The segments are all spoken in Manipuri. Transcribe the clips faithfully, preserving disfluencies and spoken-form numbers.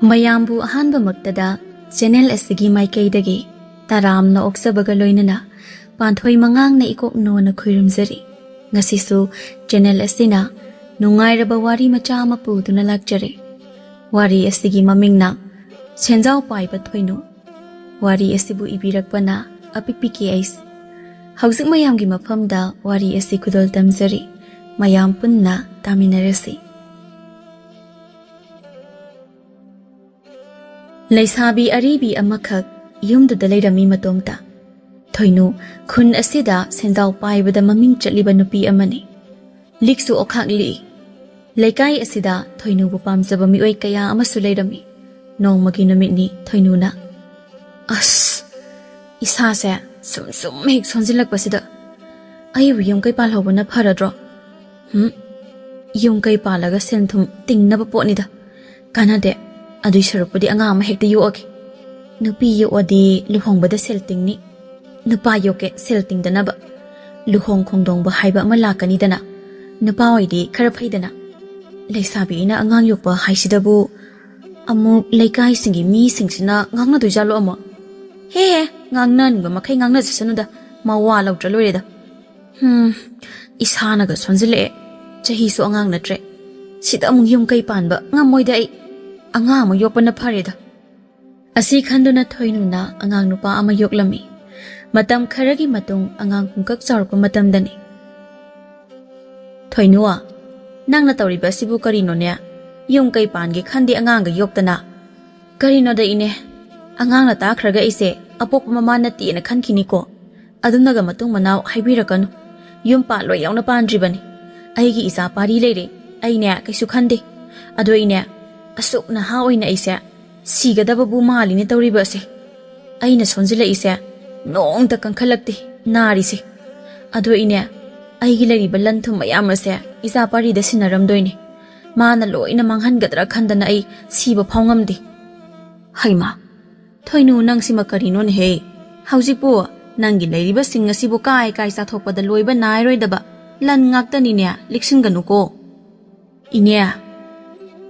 ꯃꯌꯥꯝꯕꯨ ꯑꯍꯥꯟꯕꯃꯛꯇꯗ ꯆꯦꯅꯦꯜ ꯑꯁꯤꯒꯤ ꯃꯥꯏꯀꯩꯗꯒꯤ ꯇꯔꯥꯝꯅ ꯑꯣꯛꯆꯕꯒ ꯂꯣꯏꯅꯅ ꯄꯥꯟꯊꯣꯏ ꯃꯉꯥꯡꯅ ꯏꯀꯣꯛ ꯅꯣꯟꯅ ꯈꯨꯔꯨꯝꯖꯔꯤ꯫ ꯉꯁꯤꯁꯨ ꯆꯦꯅꯦꯜ ꯑꯁꯤꯅ ꯅꯨꯡꯉꯥꯏꯔꯕ ꯋꯥꯔꯤ ꯃꯆꯥ ꯑꯃ ꯄꯨꯗꯨꯅ ꯂꯥꯛꯆꯔꯦ꯫ ꯋꯥꯔꯤ ꯑꯁꯤꯒꯤ ꯃꯃꯤꯡꯅ ꯁꯦꯟꯖꯥꯎ ꯄꯥꯏꯕ ꯊꯣꯏꯅꯨ꯫ ꯋꯥꯔꯤ ꯑꯁꯤꯕꯨ ꯏꯕꯤꯔꯛꯄꯅ ꯑꯄꯤꯛꯄꯤ ꯀꯦ ꯑꯩꯁ꯫ ꯍꯧꯖꯤꯛ ꯃꯌꯥꯝꯒꯤ ꯃꯐꯝꯗ ꯋꯥꯔꯤ ꯑꯁꯤ ꯈꯨꯗꯣꯜ ꯇꯝꯖꯔꯤ꯫ ꯃꯌꯥꯝ ꯄꯨꯟꯅ ꯇꯥꯃꯤꯟꯅꯔꯁꯤ꯫ ꯂꯩꯁꯥꯕꯤ ꯑꯔꯤꯕꯤ ꯑꯃꯈꯛ ꯌꯨꯝꯗꯨꯗ ꯂꯩꯔꯝꯃꯤ ꯃꯇꯣꯝꯇ꯫ ꯊꯣꯏꯅꯨ ꯈꯨꯟ ꯑꯁꯤꯗ ꯁꯦꯟꯖꯥꯎ ꯄꯥꯏꯕꯗ ꯃꯃꯤꯡ ꯆꯠꯂꯤꯕ ꯅꯨꯄꯤ ꯑꯃꯅꯤ꯫ ꯂꯤꯛꯁꯨ ꯑꯣꯈꯥꯛ ꯂꯤꯛꯏ꯫ ꯂꯩꯀꯥꯏ ꯑꯁꯤꯗ ꯊꯣꯏꯅꯨꯕꯨ ꯄꯥꯝꯖꯕ ꯃꯤꯑꯣꯏ ꯀꯌꯥ ꯑꯃꯁꯨ ꯂꯩꯔꯝꯃꯤ꯫ ꯅꯣꯡꯃꯒꯤ ꯅꯨꯃꯤꯠꯅꯤ ꯊꯣꯏꯅꯨꯅ, "ꯑꯁ, ꯏꯁꯥꯁꯦ ꯁꯨꯝ ꯁꯨꯝ ꯍꯦꯛ ꯁꯣꯟꯖꯤꯜꯂꯛꯄꯁꯤꯗ ꯑꯩꯕꯨ ꯌꯨꯝ ꯀꯩ ꯄꯥꯜꯍꯧꯕꯅ ꯐꯔꯗ꯭ꯔꯣ? ꯍꯨꯝ, ꯌꯨꯝ ꯀꯩ ꯄꯥꯜꯂꯒ ꯁꯦꯟ ꯊꯨꯝ ꯇꯤꯡꯅꯕ ꯄꯣꯠꯅꯤꯗ꯫ ꯀꯥꯟꯅꯗꯦ꯫ ꯑꯗꯨꯏ ꯁꯔꯨꯛꯄꯨꯗꯤ ꯑꯉꯥꯡ ꯑꯃ ꯍꯦꯛꯇ ꯌꯣꯛꯑꯒꯦ꯫ ꯅꯨꯄꯤ ꯌꯣꯛꯑꯗꯤ ꯂꯨꯍꯣꯡꯕꯗ ꯁꯦꯜ ꯇꯤꯡꯅꯤ꯫ ꯅꯨꯄꯥ ꯌꯣꯛꯀꯦ ꯁꯦꯜ ꯇꯤꯡꯗꯅꯕ꯫ ꯂꯨꯍꯣꯡ ꯈꯣꯡꯗꯣꯡꯕ ꯍꯥꯏꯕ ꯑꯃ ꯂꯥꯛꯀꯅꯤꯗꯅ꯫ ꯅꯨꯄꯥ ꯑꯣꯏꯗꯤ ꯈꯔ ꯐꯩꯗꯅ꯫ ꯂꯩꯁꯥꯕꯤꯅ ꯑꯉꯥꯡ ꯌꯣꯛꯄ ꯍꯥꯏꯁꯤꯗꯕꯨ ꯑꯃꯨꯛ ꯂꯩꯀꯥꯏꯁꯤꯡꯒꯤ ꯃꯤꯁꯤꯡꯁꯤꯅ ꯉꯥꯡꯅꯗꯣꯏꯖꯥꯠꯂꯣ ꯑꯃꯨꯛ? ꯍꯦ ꯍꯦ, ꯉꯥꯡꯅꯅꯤꯡꯕ ꯃꯈꯩ ꯉꯥꯡꯅꯖꯁꯅꯨꯗ, ꯃꯋꯥ ꯂꯧꯗ꯭ꯔ ꯂꯣꯏꯔꯦꯗ꯫ ꯍꯨꯝ, ꯏꯁꯥꯅꯒ ꯁꯣꯟꯖꯤꯜꯂꯛꯑꯦ꯫ ꯆꯍꯤꯁꯨ ꯑꯉꯥꯡ ꯅꯠꯇ꯭ꯔꯦ꯫ ꯁꯤꯗ ꯑꯃꯨꯛ ꯌꯨꯝ ꯀꯩ ꯄꯥꯟꯕ ꯉꯝꯃꯣꯏꯗ ꯑꯩ꯫ ꯑꯉꯥꯡ ꯑꯃ ꯌꯣꯛꯄꯅ ꯐꯔꯦꯗ꯫ ꯑꯁꯤ ꯈꯟꯗꯨꯅ ꯊꯣꯏꯅꯨꯅ ꯑꯉꯥꯡ ꯅꯨꯄꯥ ꯑꯃ ꯌꯣꯛꯂꯝꯃꯤ꯫ ꯃꯇꯝ ꯈꯔꯒꯤ ꯃꯇꯨꯡ ꯑꯉꯥꯡ ꯄꯨꯡꯀꯛ ꯆꯥꯎꯔꯛꯄ ꯃꯇꯝꯗꯅꯤ꯫ "ꯊꯣꯏꯅꯨ, ꯅꯪꯅ ꯇꯧꯔꯤꯕ ꯑꯁꯤꯕꯨ ꯀꯔꯤꯅꯣꯅꯦ? ꯌꯨꯝ ꯀꯩ ꯄꯥꯟꯒꯦ ꯈꯟꯗꯦ ꯑꯉꯥꯡꯒ ꯌꯣꯛꯇꯅ?" "ꯀꯔꯤꯅꯣꯗ ꯏꯅꯦ, ꯑꯉꯥꯡꯅ ꯇꯥꯈ꯭ꯔꯒ ꯑꯩꯁꯦ ꯑꯄꯣꯛꯄ ꯃꯃꯥ ꯅꯠꯇꯦꯅ ꯈꯟꯈꯤꯅꯤꯀꯣ꯫ ꯑꯗꯨꯝꯅꯒ ꯃꯇꯨꯡ ꯃꯅꯥꯎ ꯍꯥꯏꯕꯤꯔꯛꯀꯅꯨ꯫ ꯌꯨꯝ ꯄꯥꯜꯂꯣꯏ ꯌꯥꯎꯅ ꯄꯥꯟꯗ꯭ꯔꯤꯕꯅꯤ꯫ ꯑꯩꯒꯤ ꯏꯆꯥ ꯄꯥꯔꯤ ꯂꯩꯔꯦ꯫ ꯑꯩꯅꯦ ꯀꯩꯁꯨ ꯈꯟꯗꯦ꯫ ꯑꯗꯣ ꯏꯅꯦ, ꯑꯁꯨꯛ ꯅꯍꯥ ꯑꯣꯏꯅ ꯑꯩꯁꯦ ꯁꯤꯒꯗꯕꯕꯨ ꯃꯥꯜꯂꯤꯅꯦ ꯇꯧꯔꯤꯕ ꯑꯁꯦ꯫ ꯑꯩꯅ ꯁꯣꯟꯖꯤꯜꯂꯛꯏꯁꯦ ꯅꯣꯡꯇ ꯀꯟꯈꯠꯂꯛꯇꯦ ꯅꯥꯔꯤꯁꯦ꯫ ꯑꯗꯣ ꯏꯅꯦ, ꯑꯩꯒꯤ ꯂꯩꯔꯤꯕ ꯂꯟ ꯊꯨꯝ ꯃꯌꯥꯝ ꯑꯁꯦ ꯏꯆꯥ ꯄꯥꯔꯤꯗ ꯁꯤꯟꯅꯔꯝꯗꯣꯏꯅꯦ꯫ ꯃꯥꯅ ꯂꯣꯏꯅ ꯃꯥꯡꯍꯟꯒꯗ꯭ꯔꯥ ꯈꯟꯗꯅ ꯑꯩ ꯁꯤꯕ ꯐꯥꯎ ꯉꯝꯗꯦ꯫" "ꯍꯩꯃꯥ, ꯊꯣꯏꯅꯨ, ꯅꯪꯁꯤꯃ ꯀꯔꯤꯅꯣꯅꯦꯍꯦ? ꯍꯧꯖꯤꯛꯄꯨ ꯅꯪꯒꯤ ꯂꯩꯔꯤꯕꯁꯤꯡ ꯑꯁꯤꯕꯨ ꯀꯥꯏ ꯀꯥꯏ ꯆꯥꯊꯣꯛꯄꯗ ꯂꯣꯏꯕ ꯅꯥꯏꯔꯣꯏꯗꯕ ꯂꯟ ꯉꯥꯛꯇꯅꯤꯅꯦ, ꯂꯤꯛꯁꯤꯟꯒꯅꯨꯀꯣ꯫" "ꯏꯅꯦ,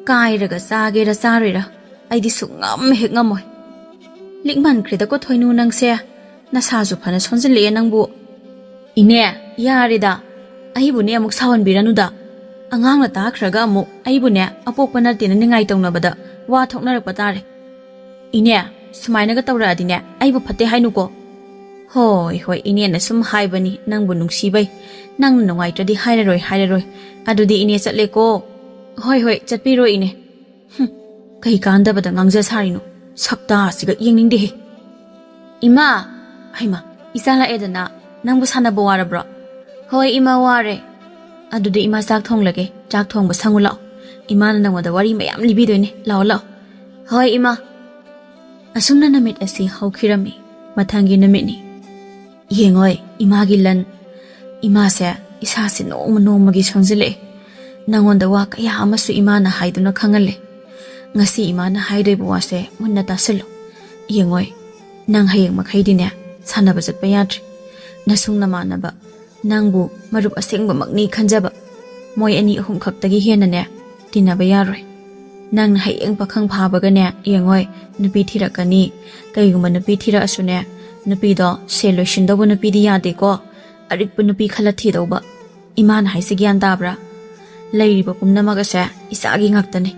ꯀꯥꯏꯔꯒ ꯆꯥꯒꯦꯔꯥ ꯆꯥꯔꯣꯏꯔꯥ, ꯑꯩꯗꯤ ꯁꯨꯛꯉꯝ ꯍꯦꯛ ꯉꯝꯃꯣꯏ꯫ ꯂꯤꯛꯃꯟꯈ꯭ꯔꯦꯗꯀꯣ ꯊꯣꯏꯅꯨ ꯅꯪꯁꯦ꯫ ꯅꯁꯥꯁꯨ ꯐꯅ ꯁꯣꯟꯖꯤꯜꯂꯛꯑꯦ ꯅꯪꯕꯨ꯫ ꯏꯅꯦ, ꯌꯥꯔꯦꯗ꯫ ꯑꯩꯕꯨꯅꯦ ꯑꯃꯨꯛ ꯁꯥꯎꯍꯟꯕꯤꯔꯅꯨꯗ꯫ ꯑꯉꯥꯡꯅ ꯇꯥꯈ꯭ꯔꯒ ꯑꯃꯨꯛ ꯑꯩꯕꯨꯅꯦ ꯑꯄꯣꯛꯄ ꯅꯠꯇꯦꯅ ꯅꯤꯡꯉꯥꯏ ꯇꯧꯅꯕꯗ ꯋꯥ ꯊꯣꯛꯅꯔꯛꯄ ꯇꯥꯔꯦ꯫ ꯏꯅꯦ, ꯁꯨꯃꯥꯏꯅꯒ ꯇꯧꯔꯛꯑꯗꯤꯅꯦ ꯑꯩꯕꯨ ꯐꯠꯇꯦ ꯍꯥꯏꯅꯨꯀꯣ꯫ ꯍꯣꯏ ꯍꯣꯏ, ꯏꯅꯦꯅ ꯁꯨꯝ ꯍꯥꯏꯕꯅꯤ ꯅꯪꯕꯨ ꯅꯨꯡꯁꯤꯕꯩ꯫ ꯅꯪꯅ ꯅꯨꯡꯉꯥꯏꯇ꯭ꯔꯗꯤ ꯍꯥꯏꯔꯔꯣꯏ ꯍꯥꯏꯔꯔꯣꯏ꯫ ꯑꯗꯨꯗꯤ ꯏꯅꯦ ꯆꯠꯂꯦꯀꯣ꯫ ꯍꯣꯏ ꯍꯣꯏ, ꯆꯠꯄꯤꯔꯣ ꯏꯅꯦ꯫ ꯍꯨꯝ, ꯀꯩ ꯀꯥꯟꯗꯕꯗ ꯉꯥꯡꯖ ꯁꯥꯔꯤꯅꯣ? ꯁꯛꯇꯥꯁꯤꯒ ꯌꯦꯡꯅꯤꯡꯗꯦꯍꯦ꯫ ꯏꯃꯥ! ꯍꯩꯃꯥ, ꯏꯆꯥ ꯂꯥꯛꯑꯦꯗꯅ꯫ ꯅꯪꯕꯨ ꯁꯥꯟꯅꯕ ꯋꯥꯔꯕ꯭ꯔꯣ? ꯍꯣꯏ ꯏꯃꯥ, ꯋꯥꯔꯦ꯫ ꯑꯗꯨꯗꯤ ꯏꯃꯥ ꯆꯥꯛ ꯊꯣꯡꯂꯒꯦ꯫ ꯆꯥꯛ ꯊꯣꯡꯕ ꯁꯪꯉꯨ ꯂꯥꯛꯑꯣ꯫ ꯏꯃꯥꯅ ꯅꯪꯉꯣꯟꯗ ꯋꯥꯔꯤ ꯃꯌꯥꯝ ꯂꯤꯕꯤꯗꯣꯏꯅꯦ꯫ ꯂꯥꯛꯑꯣ ꯂꯥꯛꯑꯣ꯫ ꯍꯣꯏ ꯏꯃꯥ꯫ ꯑꯁꯨꯝꯅ ꯅꯨꯃꯤꯠ ꯑꯁꯤ ꯍꯧꯈꯤꯔꯝꯃꯤ꯫ ꯃꯊꯪꯒꯤ ꯅꯨꯃꯤꯠꯅꯤ꯫ ꯌꯦꯡꯉꯣꯏ, ꯏꯃꯥꯒꯤ ꯂꯟ꯫ ꯏꯃꯥꯁꯦ, ꯏꯁꯥꯁꯦ ꯅꯣꯡꯃ ꯅꯣꯡꯃꯒꯤ ꯁꯣꯟꯖꯤꯜꯂꯛꯑꯦ꯫ ꯅꯪꯉꯣꯟꯗ ꯋꯥ ꯀꯌꯥ ꯑꯃꯁꯨ ꯏꯃꯥꯅ ꯍꯥꯏꯗꯨꯅ ꯈꯪꯍꯜꯂꯦ꯫ ꯉꯁꯤ ꯏꯃꯥꯅ ꯍꯥꯏꯗꯣꯏꯕ ꯋꯥꯁꯦ ꯃꯨꯟꯅ ꯇꯥꯁꯤꯜꯂꯨ꯫ ꯌꯦꯡꯉꯣꯏ, ꯅꯪ ꯍꯌꯦꯡ ꯃꯈꯩꯗꯤꯅꯦ ꯁꯥꯟꯅꯕ ꯆꯠꯄ ꯌꯥꯗ꯭ꯔꯦ꯫ ꯅꯁꯨꯡ ꯅꯃꯥꯟꯅꯕ, ꯅꯪꯕꯨ ꯃꯔꯨꯞ ꯑꯁꯦꯡꯕꯃꯛꯅꯤ ꯈꯟꯖꯕ ꯃꯣꯏ ꯑꯅꯤ ꯑꯍꯨꯝ ꯈꯛꯇꯒꯤ ꯍꯦꯟꯅꯅꯦ ꯇꯤꯟꯅꯕ ꯌꯥꯔꯣꯏ꯫ ꯅꯪꯅ ꯍꯌꯦꯡ ꯄꯥꯈꯪ ꯐꯥꯕꯒꯅꯦ, ꯌꯦꯡꯉꯣꯏ, ꯅꯨꯄꯤ ꯊꯤꯔꯛꯀꯅꯤ꯫ ꯀꯩꯒꯨꯝꯕ ꯅꯨꯄꯤ ꯊꯤꯔꯛꯑꯁꯨꯅꯦ, ꯅꯨꯄꯤꯗꯣ ꯁꯦꯜ ꯂꯣꯏꯁꯤꯟꯗꯧꯕ ꯅꯨꯄꯤꯗꯤ ꯌꯥꯗꯦꯀꯣ꯫ ꯑꯔꯤꯛꯄ ꯅꯨꯄꯤ ꯈꯜꯂ ꯊꯤꯗꯧꯕ꯫ ꯏꯃꯥꯅ ꯍꯥꯏꯁꯦ ꯒ꯭ꯌꯥꯟ ꯇꯥꯕ꯭ꯔꯥ? ꯂꯩꯔꯤꯕ ꯄꯨꯝꯅꯃꯛ ꯑꯁꯦ ꯏꯆꯥꯒꯤ ꯉꯥꯛꯇꯅꯤ꯫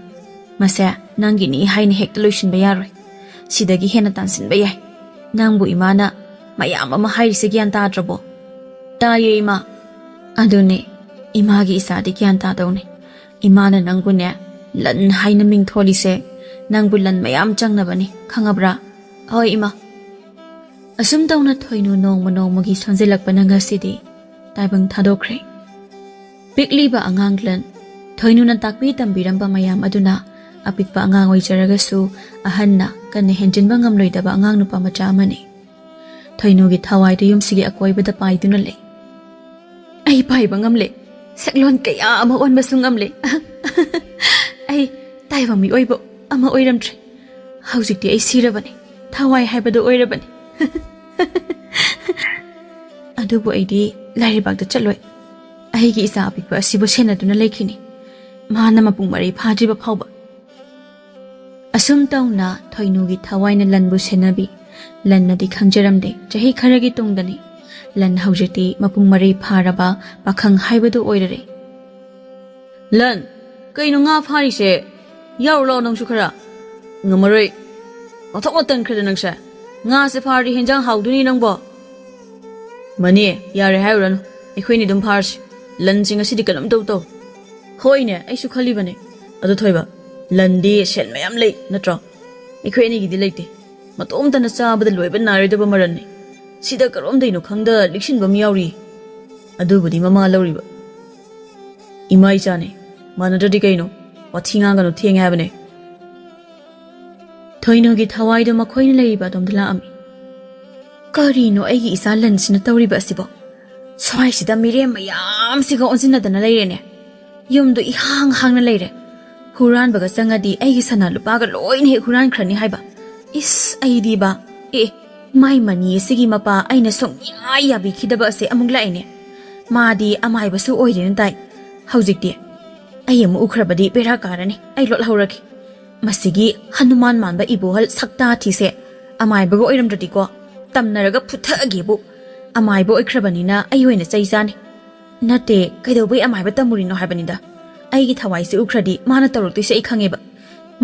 ꯃꯁꯦ ꯅꯪꯒꯤꯅꯤ ꯍꯥꯏꯅ ꯍꯦꯛꯇ ꯂꯣꯏꯁꯤꯟꯕ ꯌꯥꯔꯣꯏ꯫ ꯁꯤꯗꯒꯤ ꯍꯦꯟꯅ ꯇꯥꯟꯁꯤꯟꯕ ꯌꯥꯏ꯫ ꯅꯪꯕꯨ ꯏꯃꯥꯅ ꯃꯌꯥꯝ ꯑꯃ ꯍꯥꯏꯔꯤꯁꯦ ꯒ꯭ꯌꯥꯟ ꯇꯥꯗ꯭ꯔꯕꯣ? ꯇꯥꯏꯌꯦ ꯏꯃꯥ꯫ ꯑꯗꯨꯅꯦ, ꯏꯃꯥꯒꯤ ꯏꯆꯥꯗꯤ ꯒ꯭ꯌꯥꯟ ꯇꯥꯗꯧꯅꯦ꯫ ꯏꯃꯥꯅ ꯅꯪꯕꯨꯅꯦ ꯂꯟ ꯍꯥꯏꯅ ꯃꯤꯡ ꯊꯣꯜꯂꯤꯁꯦ ꯅꯪꯕꯨ ꯂꯟ ꯃꯌꯥꯝ ꯆꯪꯅꯕꯅꯤ, ꯈꯪꯉꯕ꯭ꯔꯥ? ꯍꯣꯏ ꯏꯃꯥ꯫ ꯑꯁꯨꯝ ꯇꯧꯅ ꯊꯣꯏꯅꯨ ꯅꯣꯡꯃ ꯅꯣꯡꯃꯒꯤ ꯁꯣꯟꯖꯤꯜꯂꯛꯄꯅ ꯉꯁꯤꯗꯤ ꯇꯥꯏꯕꯪ ꯊꯥꯗꯣꯛꯈ꯭ꯔꯦ꯫ ꯄꯤꯛꯂꯤꯕ ꯑꯉꯥꯡ ꯂꯟ꯫ ꯊꯣꯏꯅꯨꯅ ꯇꯥꯛꯄꯤ ꯇꯝꯕꯤꯔꯝꯕ ꯃꯌꯥꯝ ꯑꯗꯨꯅ ꯑꯄꯤꯛꯄ ꯑꯉꯥꯡ ꯑꯣꯏꯖꯔꯒꯁꯨ ꯑꯍꯟꯅ ꯀꯟꯅ ꯍꯦꯟꯖꯤꯟꯕ ꯉꯝꯂꯣꯏꯗꯕ ꯑꯉꯥꯡ ꯅꯨꯄꯥ ꯃꯆꯥ ꯑꯃꯅꯤ꯫ ꯊꯣꯏꯅꯨꯒꯤ ꯊꯋꯥꯏꯗꯨ ꯌꯨꯝꯁꯤꯒꯤ ꯑꯀꯣꯏꯕꯗ ꯄꯥꯏꯗꯨꯅ ꯂꯩ꯫ ꯑꯩ ꯄꯥꯏꯕ ꯉꯝꯂꯦ꯫ ꯁꯛꯂꯣꯟ ꯀꯌꯥ ꯑꯃ ꯑꯣꯟꯕꯁꯨ ꯉꯝꯂꯦ꯫ ꯑꯩ ꯇꯥꯏꯕꯪ ꯃꯤꯑꯣꯏꯕ ꯑꯃ ꯑꯣꯏꯔꯝꯗ꯭ꯔꯦ꯫ ꯍꯧꯖꯤꯛꯇꯤ ꯑꯩ ꯁꯤꯔꯕꯅꯤ꯫ ꯊꯋꯥꯏ ꯍꯥꯏꯕꯗꯨ ꯑꯣꯏꯔꯕꯅꯤ꯫ ꯑꯗꯨꯕꯨ ꯑꯩꯗꯤ ꯂꯥꯏꯔꯩꯕꯥꯛꯇ ꯆꯠꯂꯣꯏ꯫ ꯑꯩꯒꯤ ꯏꯆꯥ ꯑꯄꯤꯛꯄ ꯑꯁꯤꯕꯨ ꯁꯦꯟꯅꯗꯨꯅ ꯂꯩꯈꯤꯅꯤ꯫ ꯃꯥꯅ ꯃꯄꯨꯡ ꯃꯔꯩ ꯐꯥꯗ꯭ꯔꯤꯕ ꯐꯥꯎꯕ꯫ ꯑꯁꯨꯝ ꯇꯧꯅ ꯊꯣꯏꯅꯨꯒꯤ ꯊꯋꯥꯏꯅ ꯂꯟꯕꯨ ꯁꯦꯟꯅꯕꯤ꯫ ꯂꯟꯅꯗꯤ ꯈꯪꯖꯔꯝꯗꯦ, ꯆꯍꯤ ꯈꯔꯒꯤ ꯇꯨꯡꯗꯅꯤ꯫ ꯂꯟ ꯍꯧꯖꯤꯛꯇꯤ ꯃꯄꯨꯡ ꯃꯔꯩ ꯐꯥꯔꯕ ꯄꯥꯈꯪ ꯍꯥꯏꯕꯗꯨ ꯑꯣꯏꯔꯔꯦ꯫ ꯂꯟ, ꯀꯩꯅꯣ ꯉꯥ ꯐꯥꯔꯤꯁꯦ? ꯌꯥꯎꯔꯨ ꯂꯥꯎ ꯅꯪꯁꯨ ꯈꯔ꯫ ꯉꯝꯃꯔꯣꯏ꯫ ꯃꯊꯣꯛ ꯃꯇꯟꯈ꯭ꯔꯦꯗ ꯅꯪꯁꯦ꯫ ꯉꯥꯁꯦ ꯐꯥꯔꯗꯤ ꯍꯦꯟꯖꯥꯡ ꯍꯥꯎꯗꯣꯏꯅꯤ ꯅꯪꯕꯣ꯫ ꯃꯅꯤ, ꯌꯥꯔꯦ ꯍꯥꯏꯔꯨꯔꯅꯨ꯫ ꯑꯩꯈꯣꯏꯅꯤ ꯑꯗꯨꯝ ꯐꯥꯔꯁꯤ꯫ ꯂꯟꯁꯦ ꯉꯁꯤꯗꯤ ꯀꯩꯅꯣꯝ ꯇꯧ ꯇꯧ꯫ ꯍꯣꯏꯅꯦ, ꯑꯩꯁꯨ ꯈꯜꯂꯤꯕꯅꯦ꯫ ꯑꯗꯨ ꯊꯣꯏꯕ, ꯂꯟꯗꯤ ꯁꯦꯟ ꯃꯌꯥꯝ ꯂꯩ ꯅꯠꯇ꯭ꯔꯣ? ꯑꯩꯈꯣꯏ ꯑꯅꯤꯒꯤꯗꯤ ꯂꯩꯇꯦ꯫ ꯃꯇꯣꯝꯇꯅ ꯆꯥꯕꯗ ꯂꯣꯏꯕ ꯅꯥꯏꯔꯣꯏꯗꯕ ꯃꯔꯜꯅꯤ꯫ ꯁꯤꯗ ꯀꯔꯣꯝꯗꯩꯅꯣ ꯈꯪꯗ ꯂꯤꯛꯁꯤꯟꯕ ꯑꯃ ꯌꯥꯎꯔꯤ꯫ ꯑꯗꯨꯕꯨꯗꯤ ꯃꯃꯥ ꯂꯧꯔꯤꯕ꯫ ꯏꯃꯥ ꯏꯆꯥꯅꯦ, ꯃꯥꯟꯅꯗ꯭ꯔꯗꯤ ꯀꯩꯅꯣ? ꯋꯥꯊꯤ ꯉꯥꯡꯒꯅꯨ, ꯊꯦꯡꯉꯦ ꯍꯥꯏꯕꯅꯦ꯫ ꯊꯣꯏꯅꯨꯒꯤ ꯊꯋꯥꯏꯗꯣ ꯃꯈꯣꯏꯅ ꯂꯩꯔꯤꯕ ꯑꯗꯣꯝꯗ ꯂꯥꯛꯑꯝꯃꯤ꯫ ꯀꯔꯤꯅꯣ ꯑꯩꯒꯤ ꯏꯆꯥ ꯂꯟꯁꯤꯅ ꯇꯧꯔꯤꯕ ꯑꯁꯤꯕꯣ? ꯁ꯭ꯋꯥꯏꯁꯤꯗ ꯃꯤꯔꯦꯝ ꯃꯌꯥꯝꯁꯤꯒ ꯑꯣꯟꯁꯤꯟꯅꯗꯅ ꯂꯩꯔꯦꯅꯦ꯫ ꯌꯨꯝꯗꯨ ꯏꯍꯥꯡ ꯍꯥꯡꯅ ꯂꯩꯔꯦ꯫ ꯍꯨꯔꯥꯟꯕꯒ ꯆꯪꯉꯗꯤ ꯑꯩꯒꯤ ꯁꯅꯥ ꯂꯨꯄꯥꯒ ꯂꯣꯏꯅ ꯍꯦꯛ ꯍꯨꯔꯥꯟꯈ꯭ꯔꯅꯤ ꯍꯥꯏꯕ꯫ ꯏꯁ, ꯑꯩꯗꯤꯕ꯫ ꯑꯦ, ꯃꯥꯏ ꯃꯅꯤ ꯑꯁꯤꯒꯤ ꯃꯄꯥ ꯑꯩꯅ ꯁꯨꯡꯌꯥ ꯌꯥꯕꯤꯈꯤꯗꯕ ꯑꯁꯦ ꯑꯃꯨꯛ ꯂꯥꯛꯏꯅꯦ꯫ ꯃꯥꯗꯤ ꯑꯃꯥꯏꯕꯁꯨ ꯑꯣꯏꯔꯦꯅ ꯇꯥꯏ꯫ ꯍꯧꯖꯤꯛꯇꯤ ꯑꯩ ꯑꯃꯨꯛ ꯎꯈ꯭ꯔꯕꯗꯤ ꯕꯦꯔꯥ ꯀꯥꯔꯅꯤ꯫ ꯑꯩ ꯂꯣꯠꯍꯧꯔꯒꯦ꯫ ꯃꯁꯤꯒꯤ ꯍꯅꯨꯃꯥꯟ ꯃꯥꯟꯕ ꯏꯕꯣꯍꯜ ꯁꯛꯇꯥ ꯊꯤꯁꯦ ꯑꯃꯥꯏꯕꯒ ꯑꯣꯏꯔꯝꯗ꯭ꯔꯗꯤꯀꯣ, ꯇꯝꯅꯔꯒ ꯐꯨꯊꯒꯦꯕꯨ꯫ ꯑꯃꯥꯏꯕ ꯑꯣꯏꯈ꯭ꯔꯕꯅꯤꯅ ꯑꯩ ꯑꯣꯏꯅ ꯆꯩ ꯆꯥꯅꯤ꯫ ꯅꯠꯇꯦ, ꯀꯩꯗꯧꯕꯩ ꯑꯃꯥꯏꯕ ꯇꯝꯃꯨꯔꯤꯅꯣ ꯍꯥꯏꯕꯅꯤꯗ꯫ ꯑꯩꯒꯤ ꯊꯋꯥꯏꯁꯦ ꯎꯈ꯭ꯔꯗꯤ ꯃꯥꯅ ꯇꯧꯔꯛꯇꯣꯏꯁꯦ ꯑꯩ ꯈꯪꯉꯦꯕ꯫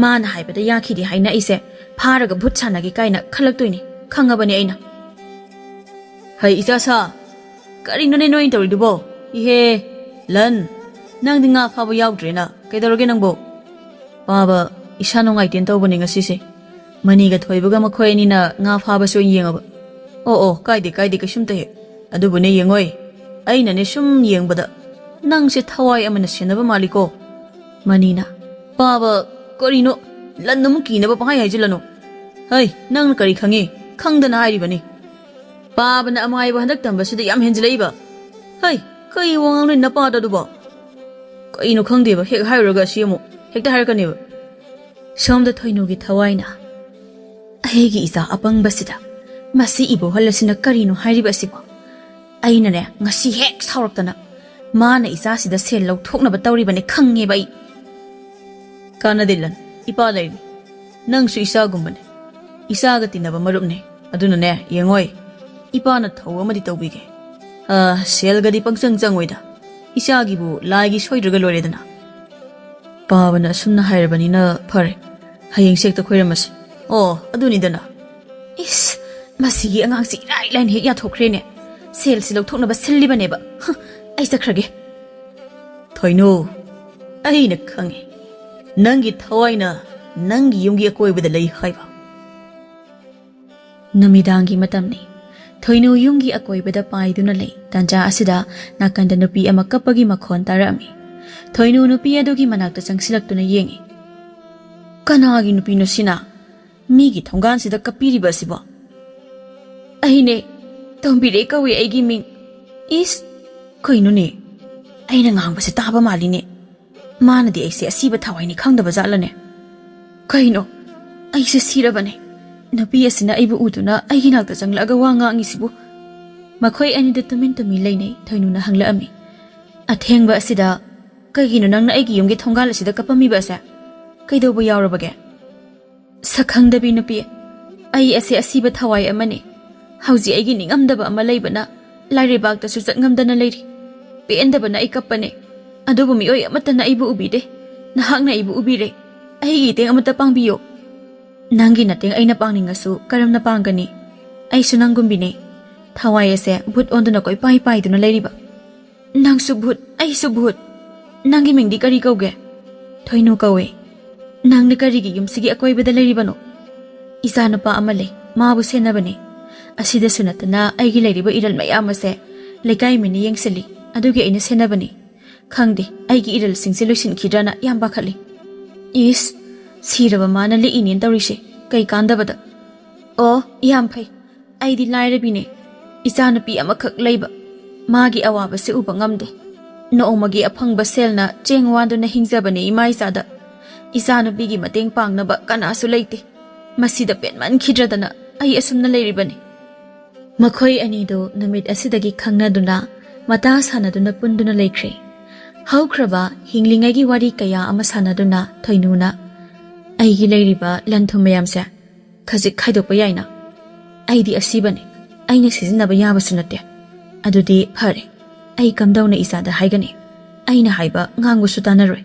ꯃꯥꯅ ꯍꯥꯏꯕꯗ ꯌꯥꯈꯤꯗꯦ ꯍꯥꯏꯅ ꯑꯩꯁꯦ ꯐꯥꯔꯒ ꯚꯨꯠ ꯁꯥꯟꯅꯒꯦ ꯀꯥꯏꯅ ꯈꯜꯂꯛꯇꯣꯏꯅꯦ, ꯈꯪꯉꯕꯅꯦ ꯑꯩꯅ꯫ ꯍꯩ ꯏꯆꯥ ꯁꯥ, ꯀꯔꯤꯅꯣꯅꯦ ꯅꯣꯏꯅ ꯇꯧꯔꯤꯗꯨꯕꯣ? ꯏꯍꯦ, ꯂꯟ, ꯅꯪꯗꯤ ꯉꯥ ꯐꯥꯕ ꯌꯥꯎꯗ꯭ꯔꯦꯅ꯫ ꯀꯩꯗꯧꯔꯒꯦ ꯅꯪꯕꯣ? ꯄꯥꯕ, ꯏꯁꯥ ꯅꯨꯡꯉꯥꯏꯇꯦꯅ ꯇꯧꯕꯅꯦ ꯉꯁꯤꯁꯦ꯫ ꯃꯅꯤꯒ ꯊꯣꯏꯕꯒ ꯃꯈꯣꯏ ꯑꯅꯤꯅ ꯉꯥ ꯐꯥꯕꯁꯨ ꯑꯣꯏꯅ ꯌꯦꯡꯉꯕ꯫ ꯑꯣ, ꯑꯣ, ꯀꯥꯏꯗꯦ, ꯀꯥꯏꯗꯦ, ꯀꯩꯁꯨꯝꯇ ꯍꯦꯛ꯫ ꯑꯗꯨꯕꯨꯅꯦ ꯌꯦꯡꯉꯣꯏ, ꯑꯩꯅꯅꯦ ꯁꯨꯝ ꯌꯦꯡꯕꯗ ꯅꯪꯁꯦ ꯊꯋꯥꯏ ꯑꯃꯅ ꯁꯦꯟꯅꯕ ꯃꯥꯜꯂꯤꯀꯣ꯫ ꯃꯅꯤꯅ, ꯄꯥꯕ, ꯀꯔꯤꯅꯣ? ꯂꯟ ꯑꯃꯨꯛ ꯀꯤꯅꯕ ꯄꯪꯍꯥꯏ ꯍꯥꯏꯖꯤꯜꯂꯅꯨ꯫ ꯍꯩ, ꯅꯪꯅ ꯀꯔꯤ ꯈꯪꯉꯤ? ꯈꯪꯗꯅ ꯍꯥꯏꯔꯤꯕꯅꯤ꯫ ꯄꯥꯕꯅ ꯑꯃꯥꯏꯕ ꯍꯟꯗꯛ ꯇꯝꯕꯁꯤꯗ ꯌꯥꯝ ꯍꯦꯟꯖꯤꯜꯂꯛꯏꯕ꯫ ꯍꯩ, ꯀꯩ ꯋꯥ ꯉꯥꯡꯂꯣꯏ ꯅꯄꯥꯗ ꯑꯗꯨꯕꯣ? ꯀꯩꯅꯣ ꯈꯪꯗꯦꯕ, ꯍꯦꯛ ꯍꯥꯏꯔꯨꯔꯒ ꯑꯁꯤ ꯑꯃꯨꯛ ꯍꯦꯛꯇ ꯍꯥꯏꯔꯛꯀꯅꯦꯕ꯫ ꯁꯣꯝꯗ ꯊꯣꯏꯅꯨꯒꯤ ꯊꯋꯥꯏꯅ, ꯑꯩꯒꯤ ꯏꯆꯥ ꯑꯄꯪꯕꯁꯤꯗ ꯃꯁꯤ ꯏꯕꯣꯍꯜ ꯑꯁꯤꯅ ꯀꯔꯤꯅꯣ ꯍꯥꯏꯔꯤꯕ ꯑꯁꯤꯕꯣ? ꯑꯩꯅꯅꯦ, ꯉꯁꯤ ꯍꯦꯛ ꯁꯥꯎꯔꯛꯇꯅ ꯃꯥꯅ ꯏꯆꯥꯁꯤꯗ ꯁꯦꯜ ꯂꯧꯊꯣꯛꯅꯕ ꯇꯧꯔꯤꯕꯅꯦ ꯈꯪꯉꯦꯕ ꯑꯩ꯫ ꯀꯥꯟꯅꯗꯦ ꯂꯟ, ꯏꯄꯥ ꯂꯩꯔꯤ꯫ ꯅꯪꯁꯨ ꯏꯆꯥꯒꯨꯝꯕꯅꯦ꯫ ꯏꯆꯥꯒ ꯇꯤꯟꯅꯕ ꯃꯔꯨꯞꯅꯦ꯫ ꯑꯗꯨꯅꯅꯦ, ꯌꯦꯡꯉꯣꯏ, ꯏꯄꯥꯅ ꯊꯧ ꯑꯃꯗꯤ ꯇꯧꯕꯤꯒꯦ꯫ ꯑ, ꯁꯦꯜꯒꯗꯤ ꯄꯪꯆꯪ ꯆꯪꯉꯣꯏꯗ꯫ ꯏꯆꯥꯒꯤꯕꯨ ꯂꯥꯏꯒꯤ ꯁꯣꯏꯗ꯭ꯔꯒ ꯂꯣꯏꯔꯦꯗꯅ꯫ ꯄꯥꯕꯅ ꯑꯁꯨꯝꯅ ꯍꯥꯏꯔꯕꯅꯤꯅ ꯐꯔꯦ꯫ ꯍꯌꯦꯡ ꯁꯦꯛꯇ ꯈꯣꯏꯔꯝꯃꯁꯤ꯫ ꯑꯣ, ꯑꯗꯨꯅꯤꯗꯅ꯫ ꯏꯁ, ꯃꯁꯤꯒꯤ ꯑꯉꯥꯡꯁꯤ ꯏꯔꯥꯏ ꯂꯥꯏꯅ ꯍꯦꯛ ꯌꯥꯊꯣꯛꯈ꯭ꯔꯦꯅꯦ꯫ ꯁꯦꯜꯁꯤ ꯂꯧꯊꯣꯛꯅꯕ ꯁꯤꯜꯂꯤꯕꯅꯦꯕ꯫ ꯍ, ꯑꯩ ꯆꯠꯈ꯭ꯔꯒꯦ꯫ ꯊꯣꯏꯅꯨ, ꯑꯩꯅ ꯈꯪꯉꯤ꯫ ꯅꯪꯒꯤ ꯊꯋꯥꯏꯅ ꯅꯪꯒꯤ ꯌꯨꯝꯒꯤ ꯑꯀꯣꯏꯕꯗ ꯂꯩ ꯍꯥꯏꯕ꯫ ꯅꯨꯃꯤꯗꯥꯡꯒꯤ ꯃꯇꯝꯅꯤ꯫ ꯊꯣꯏꯅꯨ ꯌꯨꯝꯒꯤ ꯑꯀꯣꯏꯕꯗ ꯄꯥꯏꯗꯨꯅ ꯂꯩ꯫ ꯇꯥꯟꯖꯥ ꯑꯁꯤꯗ ꯅꯥꯀꯟꯗ ꯅꯨꯄꯤ ꯑꯃ ꯀꯞꯄꯒꯤ ꯃꯈꯣꯟ ꯇꯥꯔꯛꯑꯝꯃꯤ꯫ ꯊꯣꯏꯅꯨ ꯅꯨꯄꯤ ꯑꯗꯨꯒꯤ ꯃꯅꯥꯛꯇ ꯆꯪꯁꯤꯜꯂꯛꯇꯨꯅ ꯌꯦꯡꯉꯤ꯫ "ꯀꯅꯥꯒꯤ ꯅꯨꯄꯤꯅꯣ ꯁꯤꯅ? ꯃꯤꯒꯤ ꯊꯣꯡꯒꯥꯟꯁꯤꯗ ꯀꯞꯄꯤꯔꯤꯕ ꯑꯁꯤꯕꯣ?" "ꯑꯩꯅꯦ, ꯇꯣꯝꯕꯤꯔꯦ ꯀꯧꯏ ꯑꯩꯒꯤ ꯃꯤꯡ꯫" "ꯏꯁ, ꯀꯩꯅꯣꯅꯦ? ꯑꯩꯅ ꯉꯥꯡꯕꯁꯦ ꯇꯥꯕ ꯃꯥꯜꯂꯤꯅꯦ꯫ ꯃꯥꯅꯗꯤ ꯑꯩꯁꯦ ꯑꯁꯤꯕ ꯊꯋꯥꯏꯅꯤ ꯈꯪꯗꯕ ꯖꯥꯠꯂꯅꯦ? ꯀꯩꯅꯣ? ꯑꯩꯁꯦ ꯁꯤꯔꯕꯅꯦ꯫ ꯅꯨꯄꯤ ꯑꯁꯤꯅ ꯑꯩꯕꯨ ꯎꯗꯨꯅ ꯑꯩꯒꯤ ꯅꯥꯛꯇ ꯆꯪꯂꯛꯑꯒ ꯋꯥ ꯉꯥꯡꯉꯤꯁꯤꯕꯨ?" ꯃꯈꯣꯏ ꯑꯅꯤꯗ ꯇꯨꯃꯤꯟ ꯇꯨꯃꯤꯟ ꯂꯩꯅꯩ꯫ ꯊꯣꯏꯅꯨꯅ ꯍꯪꯂꯛꯑꯝꯃꯤ꯫ "ꯑꯊꯦꯡꯕ ꯑꯁꯤꯗ ꯀꯩꯒꯤꯅꯣ ꯅꯪꯅ ꯑꯩꯒꯤ ꯌꯨꯝꯒꯤ ꯊꯣꯡꯒꯥꯜ ꯑꯁꯤꯗ ꯀꯞꯄꯝꯃꯤꯕ ꯑꯁꯦ? ꯀꯩꯗꯧꯕ ꯌꯥꯎꯔꯕꯒꯦ?" "ꯁꯛꯈꯪꯗꯕꯤ ꯅꯨꯄꯤ, ꯑꯩ ꯑꯁꯦ ꯑꯁꯤꯕ ꯊꯋꯥꯏ ꯑꯃꯅꯤ꯫ ꯍꯧꯖꯤꯛ ꯑꯩꯒꯤ ꯅꯤꯡꯉꯝꯗꯕ ꯑꯃ ꯂꯩꯕꯅ ꯂꯥꯏꯔꯩꯕꯥꯛꯇꯁꯨ ꯆꯠꯉꯝꯗꯅ ꯂꯩꯔꯤ꯫ ꯄꯦꯟꯗꯕꯅ ꯑꯩ ꯀꯞꯄꯅꯦ꯫ ꯑꯗꯨꯕꯨ ꯃꯤꯑꯣꯏ ꯑꯃꯠꯇꯅ ꯑꯩꯕꯨ ꯎꯕꯤꯗꯦ꯫ ꯅꯍꯥꯛꯅ ꯑꯩꯕꯨ ꯎꯕꯤꯔꯦ꯫ ꯑꯩꯒꯤ ꯏꯇꯦꯡ ꯑꯃꯠꯇ ꯄꯥꯡꯕꯤꯌꯨ꯫" "ꯅꯪꯒꯤ ꯅꯇꯦꯡ ꯑꯩꯅ ꯄꯥꯡꯅꯤꯡꯉꯁꯨ ꯀꯔꯝꯅ ꯄꯥꯡꯒꯅꯤ? ꯑꯩꯁꯨ ꯅꯪꯒꯨꯝꯕꯤꯅꯦ꯫ ꯊꯋꯥꯏ ꯑꯁꯦ ꯚꯨꯠ ꯑꯣꯟꯗꯨꯅ ꯀꯣꯏꯄꯥꯏ ꯄꯥꯏꯗꯨꯅ ꯂꯩꯔꯤꯕ꯫" "ꯅꯪꯁꯨ ꯚꯨꯠ, ꯑꯩꯁꯨ ꯚꯨꯠ꯫ ꯅꯪꯒꯤ ꯃꯤꯡꯗꯤ ꯀꯔꯤ ꯀꯧꯒꯦ?" "ꯊꯣꯏꯅꯨ ꯀꯧꯋꯦ꯫" "ꯅꯪꯅ ꯀꯔꯤꯒꯤ ꯌꯨꯝꯁꯤꯒꯤ ꯑꯀꯣꯏꯕꯗ ꯂꯩꯔꯤꯕꯅꯣ?" "ꯏꯆꯥ ꯅꯨꯄꯥ ꯑꯃ ꯂꯩ, ꯃꯥꯕꯨ ꯁꯦꯟꯅꯕꯅꯦ꯫ ꯑꯁꯤꯗꯁꯨ ꯅꯠꯇꯅ ꯑꯩꯒꯤ ꯂꯩꯔꯤꯕ ꯏꯔꯜ ꯃꯌꯥꯝ ꯑꯁꯦ ꯂꯩꯀꯥꯏ ꯃꯤꯅ ꯌꯦꯡꯁꯤꯜꯂꯤ, ꯑꯗꯨꯒꯤ ꯑꯩꯅ ꯁꯦꯟꯅꯕꯅꯤ꯫ ꯈꯪꯗꯦ, ꯑꯩꯒꯤ ꯏꯔꯜꯁꯤꯡꯁꯦ ꯂꯣꯏꯁꯤꯟꯈꯤꯗ꯭ꯔꯅ ꯌꯥꯝ ꯄꯥꯈꯠꯂꯤ꯫" "ꯏꯁ, ꯁꯤꯔꯕ ꯃꯥꯅ ꯂꯤꯛꯏꯅꯦꯅ ꯇꯧꯔꯤꯁꯦ, ꯀꯩ ꯀꯥꯟꯗꯕꯗ?" "ꯑꯣ, ꯌꯥꯝ ꯐꯩ꯫ ꯑꯩꯗꯤ ꯂꯥꯏꯔꯕꯤꯅꯦ꯫ ꯏꯆꯥꯅꯨꯄꯤ ꯑꯃꯈꯛ ꯂꯩꯕ꯫ ꯃꯥꯒꯤ ꯑꯋꯥꯕꯁꯦ ꯎꯕ ꯉꯝꯗꯦ꯫ ꯅꯣꯡꯃꯒꯤ ꯑꯐꯪꯕ ꯁꯦꯜꯅ ꯆꯦꯡ ꯋꯥꯟꯗꯨꯅ ꯍꯤꯡꯖꯕꯅꯦ ꯏꯃꯥ ꯏꯆꯥꯗ꯫ ꯏꯆꯥꯅꯨꯄꯤꯒꯤ ꯃꯇꯦꯡ ꯄꯥꯡꯅꯕ ꯀꯅꯥꯁꯨ ꯂꯩꯇꯦ꯫ ꯃꯁꯤꯗ ꯄꯦꯟꯃꯟꯈꯤꯗ꯭ꯔꯗꯅ ꯑꯩ ꯑꯁꯨꯝꯅ ꯂꯩꯔꯤꯕꯅꯤ꯫" ꯃꯈꯣꯏ ꯑꯅꯤꯗꯨ ꯅꯨꯃꯤꯠ ꯑꯁꯤꯗꯒꯤ ꯈꯪꯅꯗꯨꯅ ꯃꯇꯥ ꯁꯥꯟꯅꯗꯨꯅ ꯄꯨꯟꯗꯨꯅ ꯂꯩꯈ꯭ꯔꯦ꯫ ꯍꯧꯈ꯭ꯔꯕ ꯍꯤꯡꯂꯤꯉꯩꯒꯤ ꯋꯥꯔꯤ ꯀꯌꯥ ꯑꯃ ꯁꯥꯟꯅꯗꯨꯅ ꯊꯣꯏꯅꯨꯅ ꯑꯩꯒꯤ ꯂꯩꯔꯤꯕ ꯂꯟ ꯊꯨꯝ ꯃꯌꯥꯝꯁꯦ ꯈꯖꯤꯛ ꯈꯥꯏꯗꯣꯛꯄ ꯌꯥꯏꯅ? ꯑꯩꯗꯤ ꯑꯁꯤꯕꯅꯤ, ꯑꯩꯅ ꯁꯤꯖꯤꯟꯅꯕ ꯌꯥꯕꯁꯨ ꯅꯠꯇꯦ꯫ ꯑꯗꯨꯗꯤ ꯐꯔꯦ, ꯑꯩ ꯀꯝꯗꯧꯅ ꯏꯆꯥꯗ ꯍꯥꯏꯒꯅꯤ? ꯑꯩꯅ ꯍꯥꯏꯕ ꯉꯥꯡꯕꯁꯨ ꯇꯥꯅꯔꯣꯏ꯫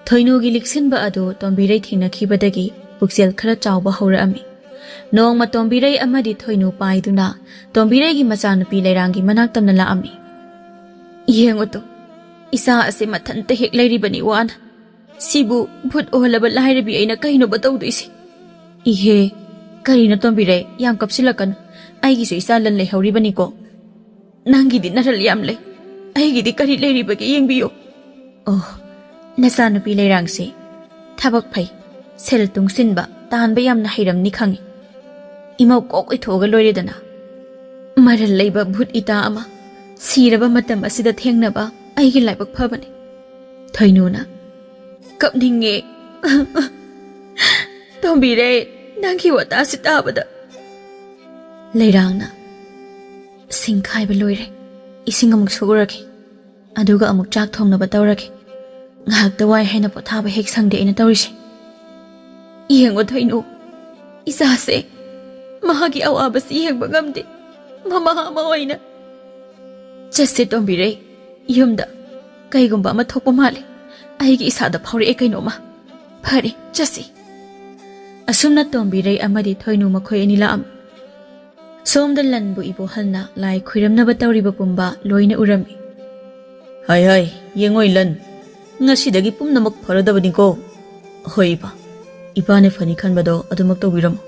ꯊꯣꯏꯅꯨꯒꯤ ꯂꯤꯛꯁꯤꯟꯕ ꯑꯗꯨ ꯇꯣꯝꯕꯤꯔꯩ ꯊꯦꯡꯅꯈꯤꯕꯗꯒꯤ ꯄꯨꯛꯆꯦꯜ ꯈꯔ ꯆꯥꯎꯕ ꯍꯧꯔꯛꯑꯝꯃꯤ꯫ ꯅꯣꯡꯃ ꯇꯣꯝꯕꯤꯔꯩ ꯑꯃꯗꯤ ꯊꯣꯏꯅꯨ ꯄꯥꯏꯗꯨꯅ ꯇꯣꯝꯕꯤꯔꯩꯒꯤ ꯃꯆꯥꯅꯨꯄꯤ ꯂꯩꯔꯥꯡꯒꯤ ꯃꯅꯥꯛ ꯇꯝꯅ ꯂꯥꯛꯑꯝꯃꯤ꯫ "ꯌꯦꯡꯉꯨ ꯇꯨ, ꯏꯆꯥ ꯑꯁꯤ ꯃꯊꯟꯇ ꯍꯦꯛ ꯂꯩꯔꯤꯕꯅꯤ ꯋꯥꯅ꯫ ꯁꯤꯕꯨ ꯚꯨꯠ ꯑꯣꯜꯂꯕ ꯂꯥꯏꯔꯕꯤ ꯑꯩꯅ ꯀꯩꯅꯣꯕ ꯇꯧꯗꯣꯏꯁꯦ?" "ꯏꯍꯦ, ꯀꯔꯤꯅꯣ ꯇꯣꯝꯕꯤꯔꯩ, ꯌꯥꯝ ꯀꯞꯁꯤꯜꯂꯛꯀꯅꯨ꯫ ꯑꯩꯒꯤꯁꯨ ꯏꯆꯥ ꯂꯟ ꯂꯩꯍꯧꯔꯤꯕꯅꯤꯀꯣ꯫ ꯅꯪꯒꯤꯗꯤ ꯅꯔꯜ ꯌꯥꯝ ꯂꯩ, ꯑꯩꯒꯤꯗꯤ ꯀꯔꯤ ꯂꯩꯔꯤꯕꯒꯦ ꯌꯦꯡꯕꯤꯌꯨ꯫" "ꯑꯣ, ꯅꯆꯥꯅꯨꯄꯤ ꯂꯩꯔꯥꯡꯁꯦ ꯊꯕꯛ ꯐꯩ, ꯁꯦꯜ ꯇꯨꯡꯁꯤꯟꯕ, ꯇꯥꯟꯕ ꯌꯥꯝꯅ ꯍꯩꯔꯝꯅꯤ ꯈꯪꯉꯤ꯫ ꯏꯃꯧ ꯀꯣꯛ ꯑꯣꯏꯊꯣꯛꯑꯒ ꯂꯣꯏꯔꯦꯗꯅ꯫ ꯃꯔꯜ ꯂꯩꯕ ꯚꯨꯠ ꯏꯇꯥ ꯑꯃ ꯁꯤꯔꯕ ꯃꯇꯝ ꯑꯁꯤꯗ ꯊꯦꯡꯅꯕ ꯑꯩꯒꯤ ꯂꯥꯏꯕꯛ ꯐꯕꯅꯤ꯫" ꯊꯣꯏꯅꯨꯅ, "ꯀꯞꯅꯤꯡꯉꯦ꯫ ꯇꯣꯝꯕꯤꯔꯦ, ꯅꯪꯒꯤ ꯋꯥꯇꯥꯁꯤ ꯇꯥꯕꯗ꯫" ꯂꯩꯔꯥꯡꯅ, "ꯁꯤꯡ ꯈꯥꯏꯕ ꯂꯣꯏꯔꯦ, ꯏꯁꯤꯡ ꯑꯃꯨꯛ ꯁꯣꯛꯎꯔꯒꯦ, ꯑꯗꯨꯒ ꯑꯃꯨꯛ ꯆꯥꯛ ꯊꯣꯡꯅꯕ ꯇꯧꯔꯒꯦ꯫ ꯉꯥꯏꯍꯥꯛꯇ ꯋꯥꯏ ꯍꯥꯏꯅ ꯄꯣꯊꯥꯕ ꯍꯦꯛ ꯁꯪꯗꯦ ꯑꯩꯅ ꯇꯧꯔꯤꯁꯦ꯫ ꯌꯦꯡꯉꯣ ꯊꯣꯏꯅꯨ, ꯏꯆꯥꯁꯦ, ꯃꯍꯥꯛꯀꯤ ꯑꯋꯥꯕꯁꯤ ꯌꯦꯡꯕ ꯉꯝꯗꯦ, ꯃꯃꯥ ꯑꯃ ꯑꯣꯏꯅ꯫" "ꯆꯠꯁꯦ ꯇꯣꯝꯕꯤꯔꯩ, ꯌꯨꯝꯗ ꯀꯩꯒꯨꯝꯕ ꯑꯃ ꯊꯣꯛꯄ ꯃꯥꯜꯂꯦ꯫ ꯑꯩꯒꯤ ꯏꯁꯥꯗ ꯐꯥꯎꯔꯛꯑꯦ ꯀꯩꯅꯣꯝꯃ꯫ ꯐꯔꯦ, ꯆꯠꯁꯤ꯫" ꯑꯁꯨꯝꯅ ꯇꯣꯝꯕꯤꯔꯩ ꯑꯃꯗꯤ ꯊꯣꯏꯅꯨ ꯃꯈꯣꯏ ꯑꯅꯤ ꯂꯥꯛꯑꯝꯃꯤ꯫ ꯁꯣꯝꯗ ꯂꯟꯕꯨ ꯏꯕꯣꯍꯜꯅ ꯂꯥꯏ ꯈꯨꯔꯝꯅꯕ ꯇꯧꯔꯤꯕ ꯄꯨꯝꯕ ꯂꯣꯏꯅ ꯎꯔꯝꯃꯤ꯫ "ꯍꯥꯏ ꯍꯥꯏ, ꯌꯦꯡꯉꯣꯏ ꯂꯟ, ꯉꯁꯤꯗꯒꯤ ꯄꯨꯝꯅꯃꯛ ꯐꯔꯗꯕꯅꯤꯀꯣ꯫ ꯍꯣꯏ ꯏꯄꯥ, ꯏꯄꯥꯅ ꯐꯅꯤ ꯈꯟꯕꯗꯣ ꯑꯗꯨꯃꯛ ꯇꯧꯕꯤꯔꯝꯃꯣ꯫"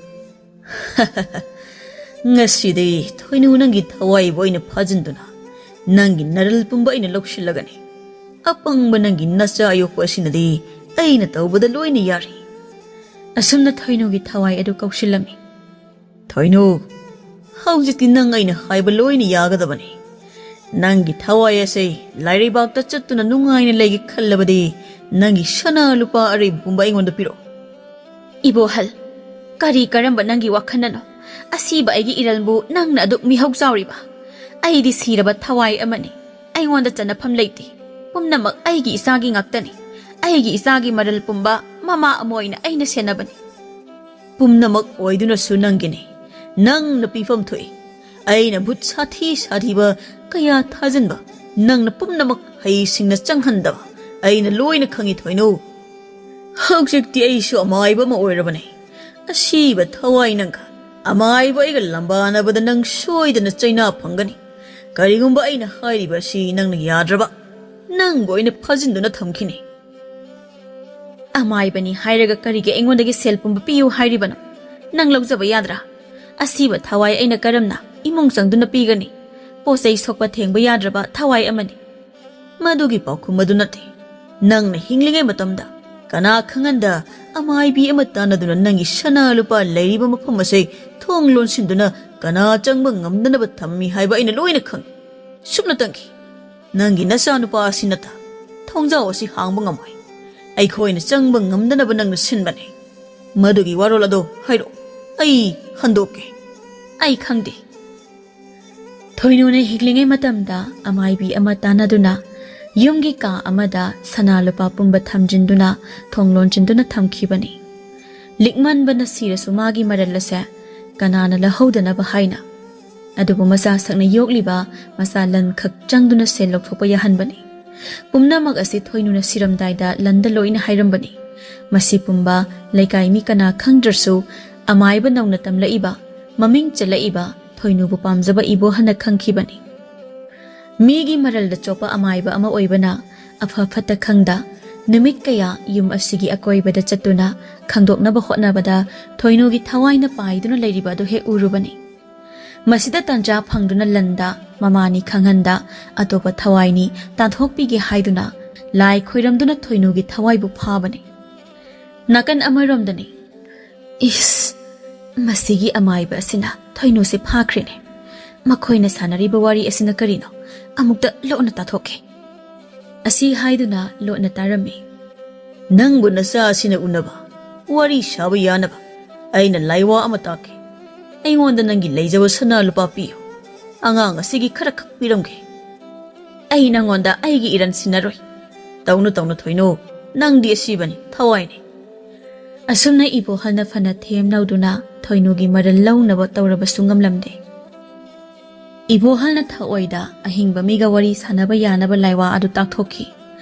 "ꯉꯁꯤꯗꯤ ꯊꯣꯏꯅꯨ ꯅꯪꯒꯤ ꯊꯋꯥꯏꯕꯨ ꯑꯩꯅ ꯐꯥꯖꯤꯟꯗꯨꯅ ꯅꯪꯒꯤ ꯅꯔꯜ ꯄꯨꯝꯕ ꯑꯩꯅ ꯂꯧꯁꯤꯜꯂꯒꯅꯤ꯫ ꯑꯄꯪꯕ ꯅꯪꯒꯤ ꯅꯆꯥ ꯌꯣꯛꯄ ꯑꯁꯤꯅꯗꯤ ꯑꯩꯅ ꯇꯧꯕꯗ ꯂꯣꯏꯅ ꯌꯥꯔꯤ꯫" ꯑꯁꯨꯝꯅ ꯊꯣꯏꯅꯨꯒꯤ ꯊꯋꯥꯏ ꯑꯗꯨ ꯀꯧꯁꯤꯜꯂꯝꯃꯤ꯫ "ꯊꯣꯏꯅꯨ, ꯍꯧꯖꯤꯛꯇꯤ ꯅꯪ ꯑꯩꯅ ꯍꯥꯏꯕ ꯂꯣꯏꯅ ꯌꯥꯒꯗꯕꯅꯤ꯫ ꯅꯪꯒꯤ ꯊꯋꯥꯏ ꯑꯁꯤ ꯂꯥꯏꯔꯩꯕꯥꯛꯇ ꯆꯠꯇꯨꯅ ꯅꯨꯡꯉꯥꯏꯅ ꯂꯩꯒꯦ ꯈꯜꯂꯕꯗꯤ ꯅꯪꯒꯤ ꯁꯅꯥ ꯂꯨꯄꯥ ꯑꯔꯩꯕ ꯄꯨꯝꯕ ꯑꯩꯉꯣꯟꯗ ꯄꯤꯔꯛꯑꯣ꯫" "ꯏꯕꯣꯍꯜ, ꯀꯔꯤ ꯀꯔꯝꯕ ꯅꯪꯒꯤ ꯋꯥꯈꯜꯅꯅꯣ? ꯑꯁꯤꯕ ꯑꯩꯒꯤ ꯏꯔꯜꯕꯨ ꯅꯪꯅ ꯑꯗꯨꯛ ꯃꯤꯍꯧ ꯆꯥꯎꯔꯤꯕ? ꯑꯩꯗꯤ ꯁꯤꯔꯕ ꯊꯋꯥꯏ ꯑꯃꯅꯤ꯫ ꯑꯩꯉꯣꯟꯗ ꯆꯟꯅꯐꯝ ꯂꯩꯇꯦ꯫ ꯄꯨꯝꯅꯃꯛ ꯑꯩꯒꯤ ꯏꯆꯥꯒꯤ ꯉꯥꯛꯇꯅꯤ꯫ ꯑꯩꯒꯤ ꯏꯆꯥꯒꯤ ꯃꯔꯜ ꯄꯨꯝꯕ ꯃꯃꯥ ꯑꯃ ꯑꯣꯏꯅ ꯑꯩꯅ ꯁꯦꯟꯅꯕꯅꯤ꯫ ꯄꯨꯝꯅꯃꯛ ꯑꯣꯏꯗꯨꯅꯁꯨ ꯅꯪꯒꯤꯅꯤ꯫ ꯅꯪꯅ ꯄꯤꯐꯝ ꯊꯣꯛꯏ꯫ ꯑꯩꯅ ꯚꯨꯠ ꯁꯥꯊꯤ ꯁꯥꯊꯤꯕ ꯀꯌꯥ ꯊꯥꯖꯤꯟꯕ, ꯅꯪꯅ ꯄꯨꯝꯅꯃꯛ ꯍꯩꯁꯤꯡꯅ ꯆꯪꯍꯟꯗꯕ ꯑꯩꯅ ꯂꯣꯏꯅ ꯈꯪꯏ, ꯊꯣꯏꯅꯨ꯫ ꯍꯧꯖꯤꯛꯇꯤ ꯑꯩꯁꯨ ꯑꯃꯥꯏꯕ ꯑꯃ ꯑꯣꯏꯔꯕꯅꯤ꯫ ꯑꯁꯤꯕ ꯊꯋꯥꯏ ꯅꯪꯒ ꯑꯃꯥꯏꯕ ꯑꯩꯒ ꯂꯝꯕꯥꯅꯕꯗ ꯅꯪ ꯁꯣꯏꯗꯅ ꯆꯩꯅꯥ ꯐꯪꯒꯅꯤ꯫ ꯀꯔꯤꯒꯨꯝꯕ ꯑꯩꯅ ꯍꯥꯏꯔꯤꯕ ꯑꯁꯤ ꯅꯪꯅ ꯌꯥꯗ꯭ꯔꯕ, ꯅꯪꯕꯨ ꯑꯩꯅ ꯐꯥꯖꯤꯟꯗꯨꯅ ꯊꯝꯈꯤꯅꯤ꯫ ꯑꯃꯥꯏꯕꯅꯤ ꯍꯥꯏꯔꯒ ꯀꯔꯤꯒꯤ ꯑꯩꯉꯣꯟꯗꯒꯤ ꯁꯦꯜ ꯄꯨꯝꯕ ꯄꯤꯌꯨ ꯍꯥꯏꯔꯤꯕꯅꯣ? ꯅꯪ ꯂꯧꯖꯕ ꯌꯥꯗ꯭ꯔꯥ? ꯑꯁꯤꯕ ꯊꯋꯥꯏ ꯑꯩꯅ ꯀꯔꯝꯅ ꯏꯃꯨꯡ ꯆꯪꯗꯨꯅ ꯄꯤꯒꯅꯤ? ꯄꯣꯠ ꯆꯩ ꯁꯣꯛꯄ ꯊꯦꯡꯕ ꯌꯥꯗ꯭ꯔꯕ ꯊꯋꯥꯏ ꯑꯃꯅꯤ꯫ ꯃꯗꯨꯒꯤ ꯄꯥꯎꯈꯨꯝ ꯑꯗꯨ ꯅꯠꯇꯦ꯫ ꯅꯪꯅ ꯍꯤꯡꯂꯤꯉꯩ ꯃꯇꯝꯗ ꯀꯅꯥ ꯈꯪꯍꯟꯗ ꯑꯃꯥꯏꯕꯤ ꯑꯃ ꯇꯥꯟꯅꯗꯨꯅ ꯅꯪꯒꯤ ꯁꯅꯥ ꯂꯨꯄꯥ ꯂꯩꯔꯤꯕ ꯃꯐꯝ ꯑꯁꯤ ꯊꯣꯡ ꯂꯣꯟꯁꯤꯟꯗꯨꯅ ꯀꯅꯥ ꯆꯪꯕ ꯉꯝꯗꯅꯕ ꯊꯝꯃꯤ ꯍꯥꯏꯕ ꯑꯩꯅ ꯂꯣꯏꯅ ꯈꯪꯏ꯫ ꯁꯨꯞꯅꯇꯪꯒꯤ ꯅꯪꯒꯤ ꯅꯆꯥꯅꯨꯄꯥ ꯑꯁꯤ ꯅꯠꯇ ꯊꯣꯡꯖꯥꯎ ꯑꯁꯤ ꯍꯥꯡꯕ ꯉꯝꯃꯣꯏ꯫ ꯑꯩꯈꯣꯏꯅ ꯆꯪꯕ ꯉꯝꯗꯅꯕ ꯅꯪꯅ ꯁꯤꯟꯕꯅꯤ꯫ ꯃꯗꯨꯒꯤ ꯋꯥꯔꯣꯜ ꯑꯗꯣ ꯍꯥꯏꯔꯛꯑꯣ, ꯑꯩ ꯍꯟꯗꯣꯛꯀꯦ꯫ ꯑꯩ ꯈꯪꯗꯦ꯫ ꯊꯣꯏꯅꯨꯅ ꯍꯤꯡꯂꯤꯉꯩ ꯃꯇꯝꯗ ꯑꯃꯥꯏꯕꯤ ꯑꯃ ꯇꯥꯟꯅꯗꯨꯅ ꯌꯨꯝꯒꯤ ꯀꯥ ꯑꯃꯗ ꯁꯅꯥ ꯂꯨꯄꯥ ꯄꯨꯝꯕ ꯊꯝꯖꯤꯟꯗꯨꯅ ꯊꯣꯡ ꯂꯣꯟꯁꯤꯟꯗꯨꯅ ꯊꯝꯈꯤꯕꯅꯤ꯫ ꯂꯤꯛꯃꯟꯕꯅ ꯁꯤꯔꯁꯨ ꯃꯥꯒꯤ ꯃꯔꯜ ꯑꯁꯦ ꯀꯅꯥꯅ ꯂꯧꯍꯧꯗꯅꯕ ꯍꯥꯏꯅ꯫ ꯑꯗꯨꯕꯨ ꯃꯆꯥ ꯁꯛꯅ ꯌꯣꯛꯂꯤꯕ ꯃꯆꯥ ꯂꯟꯈꯛ ꯆꯪꯗꯨꯅ ꯁꯦꯜ ꯂꯧꯊꯣꯛꯄ ꯌꯥꯍꯟꯕꯅꯤ꯫ ꯄꯨꯝꯅꯃꯛ ꯑꯁꯤ ꯊꯣꯏꯅꯨꯅ ꯁꯤꯔꯝꯗꯥꯏꯗ ꯂꯟꯗ ꯂꯣꯏꯅ ꯍꯥꯏꯔꯝꯕꯅꯤ꯫ ꯃꯁꯤ ꯄꯨꯝꯕ ꯂꯩꯀꯥꯏ ꯃꯤ ꯀꯅꯥ ꯈꯪꯗ꯭ꯔꯁꯨ ꯑꯃꯥꯏꯕ ꯅꯧꯅ ꯇꯝꯂꯛꯏꯕ, ꯃꯃꯤꯡ ꯆꯠꯂꯛꯏꯕ ꯊꯣꯏꯅꯨꯕꯨ ꯄꯥꯝꯖꯕ ꯏꯕꯣꯍꯟꯅ ꯈꯪꯈꯤꯕꯅꯤ꯫ ꯃꯤꯒꯤ ꯃꯔꯜꯗ ꯆꯣꯞꯄ ꯑꯃꯥꯏꯕ ꯑꯃ ꯑꯣꯏꯕꯅ ꯑꯐ ꯐꯠꯇ ꯈꯪꯗ ꯅꯨꯃꯤꯠ ꯀꯌꯥ ꯌꯨꯝ ꯑꯁꯤꯒꯤ ꯑꯀꯣꯏꯕꯗ ꯆꯠꯇꯨꯅ ꯈꯪꯗꯣꯛꯅꯕ ꯍꯣꯠꯅꯕꯗ ꯊꯣꯏꯅꯨꯒꯤ ꯊꯋꯥꯏꯅ ꯄꯥꯏꯗꯨꯅ ꯂꯩꯔꯤꯕ ꯑꯗꯨ ꯍꯦꯛ ꯎꯔꯨꯕꯅꯤ꯫ ꯃꯁꯤꯗ ꯇꯟꯖꯥ ꯐꯪꯗꯨꯅ ꯂꯟꯗ ꯃꯃꯥꯅꯤ ꯈꯪꯍꯟꯗ ꯑꯇꯣꯞꯄ ꯊꯋꯥꯏꯅꯤ ꯇꯥꯟꯊꯣꯛꯄꯤꯒꯦ ꯍꯥꯏꯗꯨꯅ ꯂꯥꯏ ꯈꯣꯏꯔꯝꯗꯨꯅ ꯊꯣꯏꯅꯨꯒꯤ ꯊꯋꯥꯏꯕꯨ ꯐꯥꯕꯅꯤ꯫ ꯅꯥꯀꯟ ꯑꯃꯔꯣꯝꯗꯅꯤ꯫ ꯏꯁ, ꯃꯁꯤꯒꯤ ꯑꯃꯥꯏꯕ ꯑꯁꯤꯅ ꯊꯣꯏꯅꯨꯁꯦ ꯐꯥꯈ꯭ꯔꯦꯅꯦ꯫ ꯃꯈꯣꯏꯅ ꯁꯥꯟꯅꯔꯤꯕ ꯋꯥꯔꯤ ꯑꯁꯤꯅ ꯀꯔꯤꯅꯣ? ꯑꯃꯨꯛꯇ ꯂꯣꯠꯅ ꯇꯥꯊꯣꯛꯀꯦ꯫ ꯑꯁꯤ ꯍꯥꯏꯗꯨꯅ ꯂꯣꯠꯅ ꯇꯥꯔꯝꯃꯤ꯫ ꯅꯪꯕꯨ ꯅꯆꯥ ꯑꯁꯤꯅ ꯎꯅꯕ, ꯋꯥꯔꯤ ꯁꯥꯕ ꯌꯥꯅꯕ ꯑꯩꯅ ꯂꯥꯏꯋꯥ ꯑꯃ ꯇꯥꯛꯀꯦ꯫ ꯑꯩꯉꯣꯟꯗ ꯅꯪꯒꯤ ꯂꯩꯖꯕ ꯁꯅꯥ ꯂꯨꯄꯥ ꯄꯤꯌꯨ꯫ ꯑꯉꯥꯡ ꯑꯁꯤꯒꯤ ꯈꯔ ꯈꯛ ꯄꯤꯔꯝꯒꯦ꯫ ꯑꯩ ꯅꯪꯉꯣꯟꯗ ꯑꯩꯒꯤ ꯏꯔꯟ ꯁꯤꯟꯅꯔꯣꯏ꯫ ꯇꯧꯅꯨ, ꯇꯧꯅꯨ, ꯊꯣꯏꯅꯨ꯫ ꯅꯪꯗꯤ ꯑꯁꯤꯕꯅꯤ, ꯊꯋꯥꯏꯅꯤ꯫ ꯑꯁꯨꯝꯅ ꯏꯕꯣꯍꯜꯅ ꯐꯅ ꯊꯦꯝꯅꯧꯗꯨꯅ ꯊꯣꯏꯅꯨꯒꯤ ꯃꯔꯜ ꯂꯧꯅꯕ ꯇꯧꯔꯕꯁꯨ ꯉꯝꯂꯝꯗꯦ꯫ ꯏꯕꯣꯍꯜꯅ ꯊꯑꯣꯏꯗ ꯑꯍꯤꯡꯕ ꯃꯤꯒ ꯋꯥꯔꯤ ꯁꯥꯟꯅꯕ ꯌꯥꯅꯕ ꯂꯥꯏꯋꯥ ꯑꯗꯨ ꯇꯥꯛꯊꯣꯛꯈꯤ꯫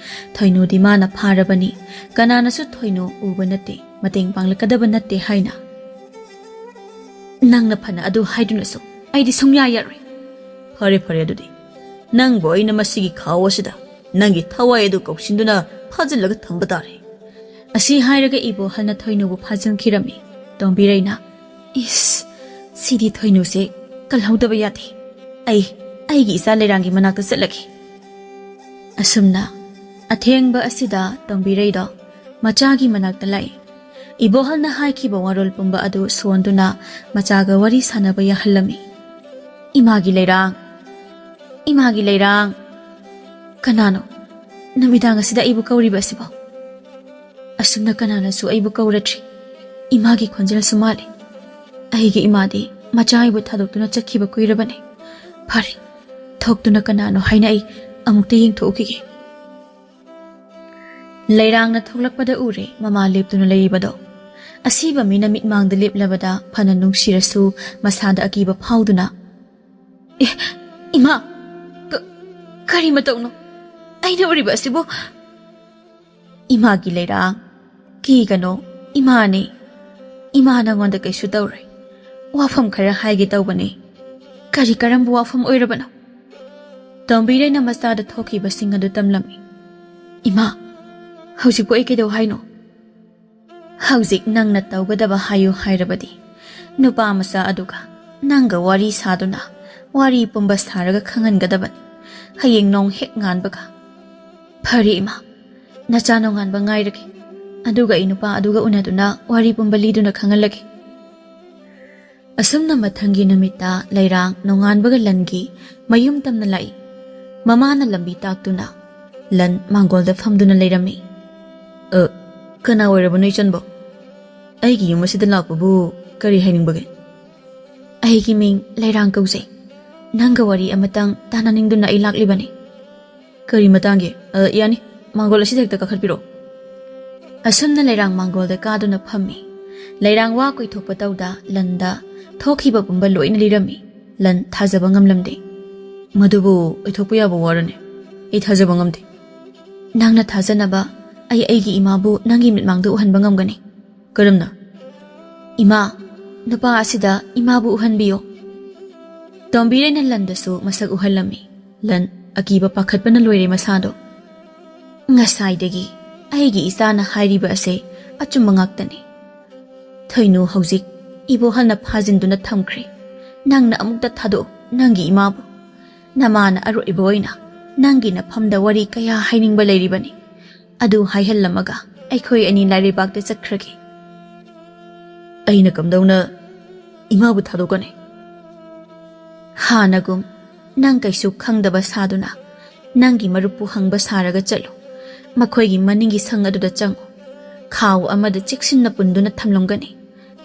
ꯊꯣꯏꯅꯨꯗꯤ ꯃꯥꯅ ꯐꯥꯔꯕꯅꯤ, ꯀꯅꯥꯅꯁꯨ ꯊꯣꯏꯅꯨ ꯎꯕ ꯅꯠꯇꯦ, ꯃꯇꯦꯡ ꯄꯥꯡꯂꯛꯀꯗꯕ ꯅꯠꯇꯦ ꯍꯥꯏꯅ꯫ "ꯅꯪꯅ ꯐꯅ ꯑꯗꯨ ꯍꯥꯏꯗꯨꯅꯁꯨ ꯑꯩꯗꯤ ꯁꯨꯡꯌꯥ ꯌꯥꯔꯣꯏ꯫" "ꯐꯔꯦ ꯐꯔꯦ, ꯑꯗꯨꯗꯤ ꯅꯪꯕꯨ ꯑꯩꯅ ꯃꯁꯤꯒꯤ ꯈꯥꯎ ꯑꯁꯤꯗ ꯅꯪꯒꯤ ꯊꯋꯥꯏ ꯑꯗꯨ ꯀꯧꯁꯤꯟꯗꯨꯅ ꯐꯥꯖꯤꯜꯂꯒ ꯊꯝꯕ ꯇꯥꯔꯦ꯫" ꯑꯁꯤ ꯍꯥꯏꯔꯒ ꯏꯕꯣꯍꯜꯅ ꯊꯣꯏꯅꯨꯕꯨ ꯐꯥꯖꯤꯟꯈꯤꯔꯝꯃꯤ꯫ ꯇꯣꯝꯕꯤꯔꯩꯅ, "ꯏꯁ, ꯁꯤꯗꯤ ꯊꯣꯏꯅꯨꯁꯦ ꯀꯜꯍꯧꯗꯕ ꯌꯥꯗꯦ꯫ ꯑꯩ, ꯑꯩꯒꯤ ꯏꯆꯥ ꯂꯩꯔꯥꯡꯒꯤ ꯃꯅꯥꯛꯇ ꯆꯠꯂꯒꯦ꯫" ꯑꯁꯨꯝꯅ ꯑꯊꯦꯡꯕ ꯑꯁꯤꯗ ꯇꯣꯝꯕꯤꯔꯩꯗꯣ ꯃꯆꯥꯒꯤ ꯃꯅꯥꯛꯇ ꯂꯥꯛꯏ꯫ ꯏꯕꯣꯍꯜꯅ ꯍꯥꯏꯈꯤꯕ ꯋꯥꯔꯣꯜ ꯄꯨꯝꯕ ꯑꯗꯨ ꯁꯣꯟꯗꯨꯅ ꯃꯆꯥꯒ ꯋꯥꯔꯤ ꯁꯥꯟꯅꯕ ꯌꯥꯍꯜꯂꯝꯃꯤ꯫ "ꯏꯃꯥꯒꯤ ꯂꯩꯔꯥꯡ, ꯏꯃꯥꯒꯤ ꯂꯩꯔꯥꯡ, ꯀꯅꯥꯅꯣ ꯅꯨꯃꯤꯗꯥꯡ ꯑꯁꯤꯗ ꯑꯩꯕꯨ ꯀꯧꯔꯤꯕ ꯑꯁꯤꯕꯣ? ꯑꯁꯨꯝꯅ ꯀꯅꯥꯅꯁꯨ ꯑꯩꯕꯨ ꯀꯧꯔꯗ꯭ꯔꯤ꯫ ꯏꯃꯥꯒꯤ ꯈꯣꯟꯖꯦꯜꯁꯨ ꯃꯥꯜꯂꯤ꯫ ꯑꯩꯒꯤ ꯏꯃꯥꯗꯤ ꯃꯆꯥ ꯑꯩꯕꯨ ꯊꯥꯗꯣꯛꯇꯨꯅ ꯆꯠꯈꯤꯕ ꯀꯨꯏꯔꯕꯅꯤ꯫ ꯐꯔꯦ, ꯊꯣꯛꯇꯨꯅ ꯀꯅꯥꯅꯣ ꯍꯥꯏꯅ ꯑꯩ ꯑꯃꯨꯛꯇ ꯌꯦꯡꯊꯣꯛꯎꯈꯤꯒꯦ꯫" ꯂꯩꯔꯥꯡꯅ ꯊꯣꯛꯂꯛꯄꯗ ꯎꯔꯦ ꯃꯃꯥ ꯂꯦꯞꯇꯨꯅ ꯂꯩꯔꯤꯕꯗꯣ꯫ ꯑꯁꯤꯕ ꯃꯤꯅ ꯃꯤꯠꯃꯥꯡꯗ ꯂꯦꯞꯂꯕꯗ ꯐꯅ ꯅꯨꯡꯁꯤꯔꯁꯨ ꯃꯁꯥꯗ ꯑꯀꯤꯕ ꯐꯥꯎꯗꯨꯅ, "ꯑꯦ, ꯏꯃꯥ, ꯀ-, ꯀꯔꯤ ꯃꯇꯧꯅꯣ ꯑꯩꯅ ꯎꯔꯤꯕ ꯑꯁꯤꯕꯨ?" "ꯏꯃꯥꯒꯤ ꯂꯩꯔꯥꯡ, ꯀꯤꯒꯅꯣ, ꯏꯃꯥꯅꯦ꯫ ꯏꯃꯥ ꯅꯉꯣꯟꯗ ꯀꯩꯁꯨ ꯇꯧꯔꯣꯏ꯫ ꯋꯥꯐꯝ ꯈꯔ ꯍꯥꯏꯒꯦ ꯇꯧꯕꯅꯦ꯫" "ꯀꯔꯤ ꯀꯔꯝꯕ ꯋꯥꯐꯝ ꯑꯣꯏꯔꯕꯅꯣ?" ꯇꯣꯝꯕꯤꯔꯩꯅ ꯃꯆꯥꯗ ꯊꯣꯛꯈꯤꯕꯁꯤꯡ ꯑꯗꯨ ꯇꯝꯂꯝꯃꯤ꯫ "ꯏꯃꯥ, ꯍꯧꯖꯤꯛꯄꯨ ꯑꯩ ꯀꯩꯗꯧ ꯍꯥꯏꯅꯣ?" "ꯍꯧꯖꯤꯛ ꯅꯪꯅ ꯇꯧꯒꯗꯕ ꯍꯥꯏꯌꯨ ꯍꯥꯏꯔꯕꯗꯤ, ꯅꯨꯄꯥ ꯃꯆꯥ ꯑꯗꯨꯒ ꯅꯪꯒ ꯋꯥꯔꯤ ꯁꯥꯗꯨꯅ ꯋꯥꯔꯤ ꯄꯨꯝꯕ ꯁꯥꯔꯒ ꯈꯪꯍꯟꯒꯗꯕꯅꯤ꯫ ꯍꯌꯦꯡ ꯅꯣꯡ ꯍꯦꯛ ꯉꯥꯟꯕꯒ꯫" "ꯐꯔꯦ ꯏꯃꯥ, ꯅꯆꯥ ꯅꯣꯡꯉꯥꯟꯕ ꯉꯥꯏꯔꯒꯦ꯫ ꯑꯗꯨꯒ ꯑꯩ ꯅꯨꯄꯥ ꯑꯗꯨꯒ ꯎꯅꯗꯨꯅ ꯋꯥꯔꯤ ꯄꯨꯝꯕ ꯂꯤꯗꯨꯅ ꯈꯪꯍꯜꯂꯒꯦ꯫" ꯑꯁꯨꯝꯅ ꯃꯊꯪꯒꯤ ꯅꯨꯃꯤꯠꯇ ꯂꯩꯔꯥꯡ ꯅꯣꯡꯉꯥꯟꯕꯒ ꯂꯟꯒꯤ ꯃꯌꯨꯝ ꯇꯝꯅ ꯂꯥꯛꯏ꯫ ꯃꯃꯥꯅ ꯂꯝꯕꯤ ꯇꯥꯛꯇꯨꯅ, ꯂꯟ ꯃꯥꯡꯒꯣꯜꯗ ꯐꯝꯗꯨꯅ ꯂꯩꯔꯝꯃꯤ꯫ "ꯑ, ꯀꯅꯥ ꯑꯣꯏꯔꯕꯅꯣ ꯏꯆꯟꯕꯣ? ꯑꯩꯒꯤ ꯌꯨꯝ ꯑꯁꯤꯗ ꯂꯥꯛꯄꯕꯨ ꯀꯔꯤ ꯍꯥꯏꯅꯤꯡꯕꯒꯦ?" "ꯑꯩꯒꯤ ꯃꯤꯡ ꯂꯩꯔꯥꯡ ꯀꯧꯖꯩ꯫ ꯅꯪꯒ ꯋꯥꯔꯤ ꯑꯃꯇꯪ ꯇꯥꯟꯅꯅꯤꯡꯗꯨꯅ ꯑꯩ ꯂꯥꯛꯂꯤꯕꯅꯤ꯫" "ꯀꯔꯤ ꯃꯇꯥꯡꯒꯤ? ꯑ, ꯌꯥꯅꯤ, ꯃꯥꯡꯒꯣꯜ ꯑꯁꯤꯗ ꯍꯦꯛꯇ ꯀꯥꯈꯠꯄꯤꯔꯛꯑꯣ꯫" ꯑꯁꯨꯝꯅ ꯂꯩꯔꯥꯡ ꯃꯥꯡꯒꯣꯜꯗ ꯀꯥꯗꯨꯅ ꯐꯝꯃꯤ꯫ ꯂꯩꯔꯥꯡ ꯋꯥ ꯀꯣꯏꯊꯣꯛꯄ ꯇꯧꯗ ꯂꯟꯗ ꯊꯣꯛꯈꯤꯕ ꯄꯨꯝꯕ ꯂꯣꯏꯅ ꯂꯤꯔꯝꯃꯤ꯫ ꯂꯟ ꯊꯥꯖꯕ ꯉꯝꯂꯝꯗꯦ꯫ "ꯃꯗꯨꯕꯨ ꯑꯣꯏꯊꯣꯛꯄ ꯌꯥꯕ ꯋꯥꯔꯅꯦ꯫ ꯑꯩ ꯊꯥꯖꯕ ꯉꯝꯗꯦ꯫" "ꯅꯪꯅ ꯊꯥꯖꯅꯕ ꯑꯩ ꯑꯩꯒꯤ ꯏꯃꯥꯕꯨ ꯅꯪꯒꯤ ꯃꯤꯠꯃꯥꯡꯗ ꯎꯍꯟꯕ ꯉꯝꯒꯅꯤ꯫" "ꯀꯔꯝꯅ?" "ꯏꯃꯥ, ꯅꯨꯄꯥ ꯑꯁꯤꯗ ꯏꯃꯥꯕꯨ ꯎꯍꯟꯕꯤꯌꯨ꯫" ꯇꯣꯝꯕꯤꯔꯩꯅ ꯂꯟꯗꯁꯨ ꯃꯁꯛ ꯎꯍꯜꯂꯝꯃꯤ꯫ ꯂꯟ ꯑꯀꯤꯕ ꯄꯥꯈꯠꯄꯅ ꯂꯣꯏꯔꯦ ꯃꯁꯥꯗꯣ꯫ "ꯉꯁꯥꯏꯗꯒꯤ ꯑꯩꯒꯤ ꯏꯆꯥꯅ ꯍꯥꯏꯔꯤꯕ ꯑꯁꯦ ꯑꯆꯨꯝꯕ ꯉꯥꯛꯇꯅꯤ꯫ ꯊꯣꯏꯅꯨ ꯍꯧꯖꯤꯛ ꯏꯕꯣꯍꯜꯅ ꯐꯥꯖꯤꯟꯗꯨꯅ ꯊꯝꯈ꯭ꯔꯦ꯫ ꯅꯪꯅ ꯑꯃꯨꯛꯇ ꯊꯥꯗꯣꯛꯎ ꯅꯪꯒꯤ ꯏꯃꯥꯕꯨ꯫ ꯅꯃꯥꯅ ꯑꯔꯣꯏꯕ ꯑꯣꯏꯅ ꯅꯪꯒꯤ ꯅꯐꯝꯗ ꯋꯥꯔꯤ ꯀꯌꯥ ꯍꯥꯏꯅꯤꯡꯕ ꯂꯩꯔꯤꯕꯅꯤ꯫ ꯑꯗꯨ ꯍꯥꯏꯍꯜꯂꯝꯃꯒ ꯑꯩꯈꯣꯏ ꯑꯅꯤ ꯂꯥꯏꯔꯩꯕꯥꯛꯇ ꯆꯠꯈ꯭ꯔꯒꯦ꯫" "ꯑꯩꯅ ꯀꯝꯗꯧꯅ ꯏꯃꯥꯕꯨ ꯊꯥꯗꯣꯛꯀꯅꯤ?" "ꯍꯥꯟꯅꯒꯨꯝ ꯅꯪ ꯀꯩꯁꯨ ꯈꯪꯗꯕ ꯁꯥꯗꯨꯅ ꯅꯪꯒꯤ ꯃꯔꯨꯞꯄꯨ ꯍꯪꯕ ꯁꯥꯔꯒ ꯆꯠꯂꯨ꯫ ꯃꯈꯣꯏꯒꯤ ꯃꯅꯤꯡꯒꯤ ꯁꯪ ꯑꯗꯨꯗ ꯆꯪꯉꯨ꯫ ꯈꯥꯎ ꯑꯃꯗ ꯆꯦꯛꯁꯤꯟꯅ ꯄꯨꯟꯗꯨꯅ ꯊꯝꯂꯝꯒꯅꯤ꯫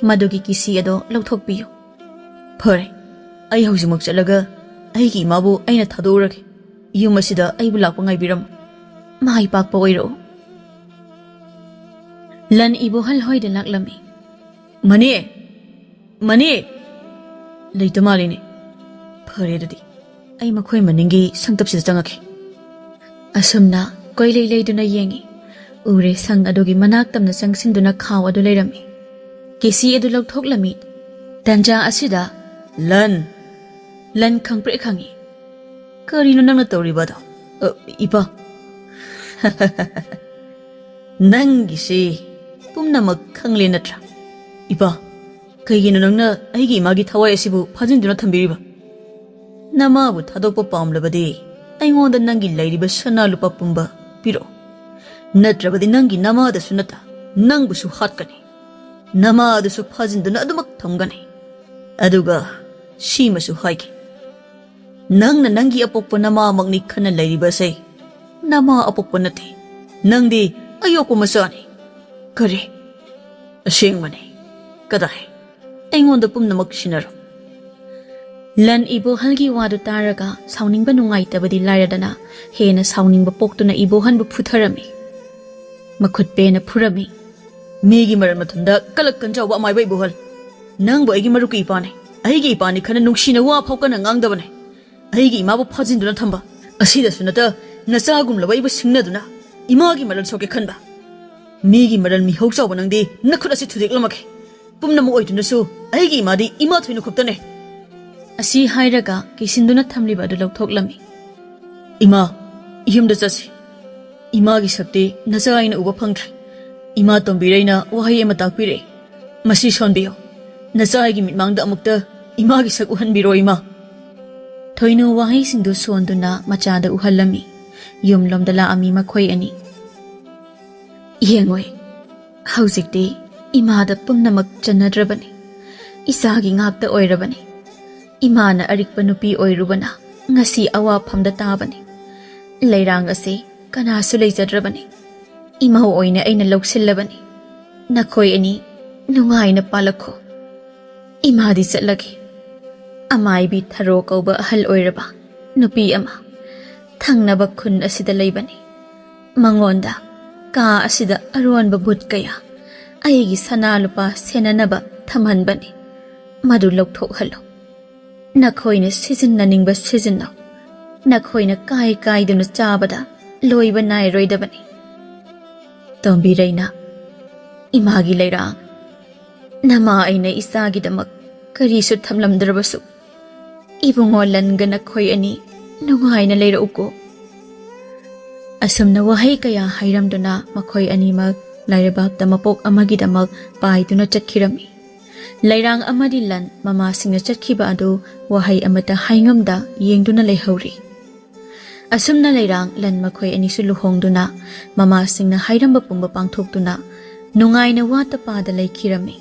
ꯃꯗꯨꯒꯤ ꯀꯤꯁꯤ ꯑꯗꯣ ꯂꯧꯊꯣꯛꯄꯤꯌꯨ꯫" "ꯐꯔꯦ, ꯑꯩ ꯍꯧꯖꯤꯛꯃꯛ ꯆꯠꯂꯒ ꯑꯩꯒꯤ ꯏꯃꯥꯕꯨ ꯑꯩꯅ ꯊꯥꯗꯣꯛꯎꯔꯒꯦ꯫ ꯌꯨꯝ ꯑꯁꯤꯗ ꯑꯩꯕꯨ ꯂꯥꯛꯄ ꯉꯥꯏꯕꯤꯔꯝꯃꯨ꯫" "ꯃꯥꯏ ꯄꯥꯛꯄ ꯑꯣꯏꯔꯛꯎ꯫" ꯂꯟ ꯏꯕꯣꯍꯜ ꯍꯣꯏꯗ ꯂꯥꯛꯂꯝꯃꯤ꯫ "ꯃꯅꯦ! ꯃꯅꯦ!" "ꯂꯩꯇ ꯃꯥꯜꯂꯤꯅꯦ꯫ ꯐꯔꯦ ꯑꯗꯨꯗꯤ, ꯑꯩ ꯃꯈꯣꯏ ꯃꯅꯤꯡꯒꯤ ꯁꯪꯇꯞꯁꯤꯗ ꯆꯪꯉꯛꯀꯦ꯫" ꯑꯁꯨꯝꯅ ꯀꯣꯏꯂꯩ ꯂꯩꯗꯨꯅ ꯌꯦꯡꯉꯤ꯫ ꯎꯔꯦ, ꯁꯪ ꯑꯗꯨꯒꯤ ꯃꯅꯥꯛ ꯇꯝꯅ ꯆꯪꯁꯤꯟꯗꯨꯅ ꯈꯥꯎ ꯑꯗꯨ ꯂꯩꯔꯝꯃꯤ꯫ ꯀꯦꯁꯤ ꯑꯗꯨ ꯂꯧꯊꯣꯛꯂꯝꯃꯤ꯫ ꯇꯟꯖꯥ ꯑꯁꯤꯗ, "ꯂꯟ!" ꯂꯟ ꯈꯪꯄ꯭ꯔꯦꯛ ꯈꯪꯉꯤ꯫ "ꯀꯔꯤꯅꯣ ꯅꯪꯅ ꯇꯧꯔꯤꯕꯗꯣ?" "ꯑ, ꯏꯄꯥ꯫" "ꯅꯪꯒꯤꯁꯤ ꯄꯨꯝꯅꯃꯛ ꯈꯪꯂꯦ ꯅꯠꯇ꯭ꯔꯥ? ꯏꯄꯥ, ꯀꯩꯒꯤꯅꯣ ꯅꯪꯅ ꯑꯩꯒꯤ ꯏꯃꯥꯒꯤ ꯊꯋꯥꯏ ꯑꯁꯤꯕꯨ ꯐꯥꯖꯤꯟꯗꯨꯅ ꯊꯝꯕꯤꯔꯤꯕ? ꯅꯃꯥꯕꯨ ꯊꯥꯗꯣꯛꯄ ꯄꯥꯝꯂꯕꯗꯤ ꯑꯩꯉꯣꯟꯗ ꯅꯪꯒꯤ ꯂꯩꯔꯤꯕ ꯁꯅꯥ ꯂꯨꯄꯥ ꯄꯨꯝꯕ ꯄꯤꯔꯛꯑꯣ꯫ ꯅꯠꯇ꯭ꯔꯕꯗꯤ ꯅꯪꯒꯤ ꯅꯃꯥꯗꯁꯨ ꯅꯠꯇ ꯅꯪꯕꯨꯁꯨ ꯍꯥꯠꯀꯅꯤ꯫ ꯅꯃꯥꯗꯨꯁꯨ ꯐꯥꯖꯤꯟꯗꯨꯅ ꯑꯗꯨꯃꯛ ꯊꯝꯒꯅꯤ꯫ ꯑꯗꯨꯒ ꯁꯤꯃꯁꯨ ꯍꯥꯏꯒꯦ, ꯅꯪꯅ ꯅꯪꯒꯤ ꯑꯄꯣꯛꯄ ꯅꯃꯥꯃꯛꯅꯤ ꯈꯟꯅ ꯂꯩꯔꯤꯕꯁꯦ꯫ ꯅꯃꯥ ꯑꯄꯣꯛꯄ ꯅꯠꯇꯦ, ꯅꯪꯗꯤ ꯑꯌꯣꯛꯄ ꯃꯆꯥꯅꯤ꯫" "ꯀꯔꯤ? ꯑꯁꯦꯡꯕꯅꯤ? ꯀꯗꯥꯏ? ꯑꯩꯉꯣꯟꯗ ꯄꯨꯝꯅꯃꯛ ꯁꯤꯟꯅꯔꯣ꯫" ꯂꯟ ꯏꯕꯣꯍꯜꯒꯤ ꯋꯥꯗꯨ ꯇꯥꯔꯒ ꯁꯥꯎꯅꯤꯡꯕ ꯅꯨꯡꯉꯥꯏꯇꯕꯗꯤ ꯂꯥꯏꯔꯗꯅ ꯍꯦꯟꯅ ꯁꯥꯎꯅꯤꯡꯕ ꯄꯣꯛꯇꯨꯅ ꯏꯕꯣꯍꯜꯕꯨ ꯐꯨꯊꯔꯝꯃꯤ꯫ ꯃꯈꯨꯠ ꯄꯦꯟꯅ ꯐꯨꯔꯝꯃꯤ꯫ "ꯃꯤꯒꯤ ꯃꯔꯜ ꯃꯊꯨꯝꯗ ꯀꯂꯛ ꯀꯟꯖꯥꯎꯕ ꯑꯃꯥꯏꯕ ꯏꯕꯣꯍꯜ, ꯅꯪꯕꯨ ꯑꯩꯒꯤ ꯃꯔꯨꯞꯀꯤ ꯏꯄꯥꯅꯦ꯫ ꯑꯩꯒꯤ ꯏꯄꯥꯅꯤ ꯈꯟꯅ ꯅꯨꯡꯁꯤꯅ ꯋꯥ ꯐꯥꯎ ꯀꯟꯅ ꯉꯥꯡꯗꯕꯅꯦ꯫ ꯑꯩꯒꯤ ꯏꯃꯥꯕꯨ ꯐꯥꯖꯤꯟꯗꯨꯅ ꯊꯝꯕ ꯑꯁꯤꯗꯁꯨ ꯅꯠꯇ, ꯅꯆꯥꯒꯨꯝꯂꯕ ꯑꯩꯕꯨ ꯁꯤꯡꯅꯗꯨꯅ ꯏꯃꯥꯒꯤ ꯃꯔꯜ ꯁꯣꯛꯀꯦ ꯈꯟꯕ꯫ ꯃꯤꯒꯤ ꯃꯔꯜ ꯃꯤꯍꯧ ꯆꯥꯎꯕ ꯅꯪꯗꯤ ꯅꯈꯨꯠ ꯑꯁꯤ ꯊꯨꯗꯦꯛꯂꯝꯃꯒꯦ꯫ ꯄꯨꯝꯅꯃꯛ ꯑꯣꯏꯗꯨꯅꯁꯨ ꯑꯩꯒꯤ ꯏꯃꯥꯗꯤ ꯏꯃꯥ ꯊꯣꯏꯅꯈꯨꯞꯇꯅꯦ"꯫ ꯑꯁꯤ ꯍꯥꯏꯔꯒ ꯀꯤꯁꯤꯟꯗꯨꯅ ꯊꯝꯂꯤꯕ ꯑꯗꯨ ꯂꯧꯊꯣꯛꯂꯝꯃꯤ꯫ "ꯏꯃꯥ, ꯌꯨꯝꯗ ꯆꯠꯁꯤ꯫ ꯏꯃꯥꯒꯤ ꯁꯛꯇꯤ ꯅꯆꯥ ꯑꯩꯅ ꯎꯕ ꯐꯪꯗ꯭ꯔꯦ꯫ ꯏꯃꯥ ꯇꯣꯝꯕꯤꯔꯩꯅ ꯋꯥꯍꯩ ꯑꯃ ꯇꯥꯛꯄꯤꯔꯦ꯫ ꯃꯁꯤ ꯁꯣꯟꯕꯤꯌꯨ꯫ ꯅꯆꯥ ꯑꯩꯒꯤ ꯃꯤꯠꯃꯥꯡꯗ ꯑꯃꯨꯛꯇ ꯏꯃꯥꯒꯤ ꯁꯛ ꯎꯍꯟꯕꯤꯔꯣ, ꯏꯃꯥ"꯫ ꯊꯣꯏꯅꯨ ꯋꯥꯍꯩꯁꯤꯡꯗꯨ ꯁꯣꯟꯗꯨꯅ ꯃꯆꯥꯗ ꯎꯍꯜꯂꯝꯃꯤ꯫ ꯌꯨꯝꯂꯣꯝꯗ ꯂꯥꯛꯑꯝꯃꯤ ꯃꯈꯣꯏ ꯑꯅꯤ꯫ "ꯌꯦꯡꯉꯣꯏ, ꯍꯧꯖꯤꯛꯇꯤ ꯏꯃꯥꯗ ꯄꯨꯝꯅꯃꯛ ꯆꯟꯅꯗ꯭ꯔꯕꯅꯤ꯫ ꯏꯆꯥꯒꯤ ꯉꯥꯛꯇ ꯑꯣꯏꯔꯕꯅꯤ꯫ ꯏꯃꯥꯅ ꯑꯔꯤꯛꯄ ꯅꯨꯄꯤ ꯑꯣꯏꯔꯨꯕꯅ ꯉꯁꯤ ꯑꯋꯥꯐꯝꯗ ꯇꯥꯕꯅꯤ꯫ ꯂꯩꯔꯥꯡ ꯑꯁꯤ ꯀꯅꯥꯁꯨ ꯂꯩꯖꯗ꯭ꯔꯕꯅꯤ꯫ ꯏꯃꯧ ꯑꯣꯏꯅ ꯑꯩꯅ ꯂꯧꯁꯤꯜꯂꯕꯅꯤ꯫ ꯅꯈꯣꯏ ꯑꯅꯤ ꯅꯨꯡꯉꯥꯏꯅ ꯄꯥꯜꯂꯛꯈꯣ꯫ ꯏꯃꯥꯗꯤ ꯆꯠꯂꯒꯦ"꯫ ꯑꯃꯥꯏꯕꯤ ꯊꯔꯣ ꯀꯧꯕ ꯑꯍꯜ ꯑꯣꯏꯔꯕ ꯅꯨꯄꯤ ꯑꯃ ꯊꯪꯅꯕ ꯈꯨꯟ ꯑꯁꯤꯗ ꯂꯩꯕꯅꯤ꯫ ꯃꯉꯣꯟꯗ ꯀꯥ ꯑꯁꯤꯗ ꯑꯔꯣꯟꯕ ꯚꯨꯠ ꯀꯌꯥ, ꯑꯩꯒꯤ ꯁꯅꯥ ꯂꯨꯄꯥ ꯁꯦꯟꯅꯅꯕ ꯊꯝꯍꯟꯕꯅꯤ꯫ ꯃꯗꯨ ꯂꯧꯊꯣꯛꯍꯜꯂꯨ꯫ ꯅꯈꯣꯏꯅ ꯁꯤꯖꯤꯟꯅꯅꯤꯡꯕ ꯁꯤꯖꯤꯟꯅꯧ꯫ ꯅꯈꯣꯏꯅ ꯀꯥꯏ ꯀꯥꯏꯗꯨꯅ ꯆꯥꯕꯗ ꯂꯣꯏꯕ ꯅꯥꯏꯔꯣꯏꯗꯕꯅꯤ꯫ ꯇꯣꯝꯕꯤꯔꯩꯅ, "ꯏꯃꯥꯒꯤ ꯂꯩꯔꯥꯡ, ꯅꯃꯥ ꯑꯩꯅ ꯏꯆꯥꯒꯤꯗꯃꯛ ꯀꯔꯤꯁꯨ ꯊꯝꯂꯝꯗ꯭ꯔꯕꯁꯨ, ꯏꯕꯨꯡꯉꯣ ꯂꯟꯒ ꯅꯈꯣꯏ ꯑꯅꯤ ꯅꯨꯡꯉꯥꯏꯅ ꯂꯩꯔꯛꯎꯀꯣ"꯫ ꯑꯁꯨꯝꯅ ꯋꯥꯍꯩ ꯀꯌꯥ ꯍꯥꯏꯔꯝꯗꯨꯅ ꯃꯈꯣꯏ ꯑꯅꯤꯃꯛ ꯂꯥꯏꯔꯩꯕꯥꯛꯇ ꯃꯄꯣꯛ ꯑꯃꯒꯤꯗꯃꯛ ꯄꯥꯏꯗꯨꯅ ꯆꯠꯈꯤꯔꯝꯃꯤ꯫ ꯂꯩꯔꯥꯡ ꯑꯃꯗꯤ ꯂꯟ ꯃꯃꯥꯁꯤꯡꯅ ꯆꯠꯈꯤꯕ ꯑꯗꯨ ꯋꯥꯍꯩ ꯑꯃꯠꯇ ꯍꯥꯏꯉꯝꯗ ꯌꯦꯡꯗꯨꯅ ꯂꯩꯍꯧꯔꯤ꯫ ꯑꯁꯨꯝꯅ ꯂꯩꯔꯥꯡ ꯂꯟ ꯃꯈꯣꯏ ꯑꯅꯤꯁꯨ ꯂꯨꯍꯣꯡꯗꯨꯅ ꯃꯃꯥꯁꯤꯡꯅ ꯍꯥꯏꯔꯝꯕ ꯄꯨꯝꯕ ꯄꯥꯡꯊꯣꯛꯇꯨꯅ ꯅꯨꯡꯉꯥꯏꯅ ꯋꯥꯠꯇ ꯄꯥꯗ ꯂꯩꯈꯤꯔꯝꯃꯤ꯫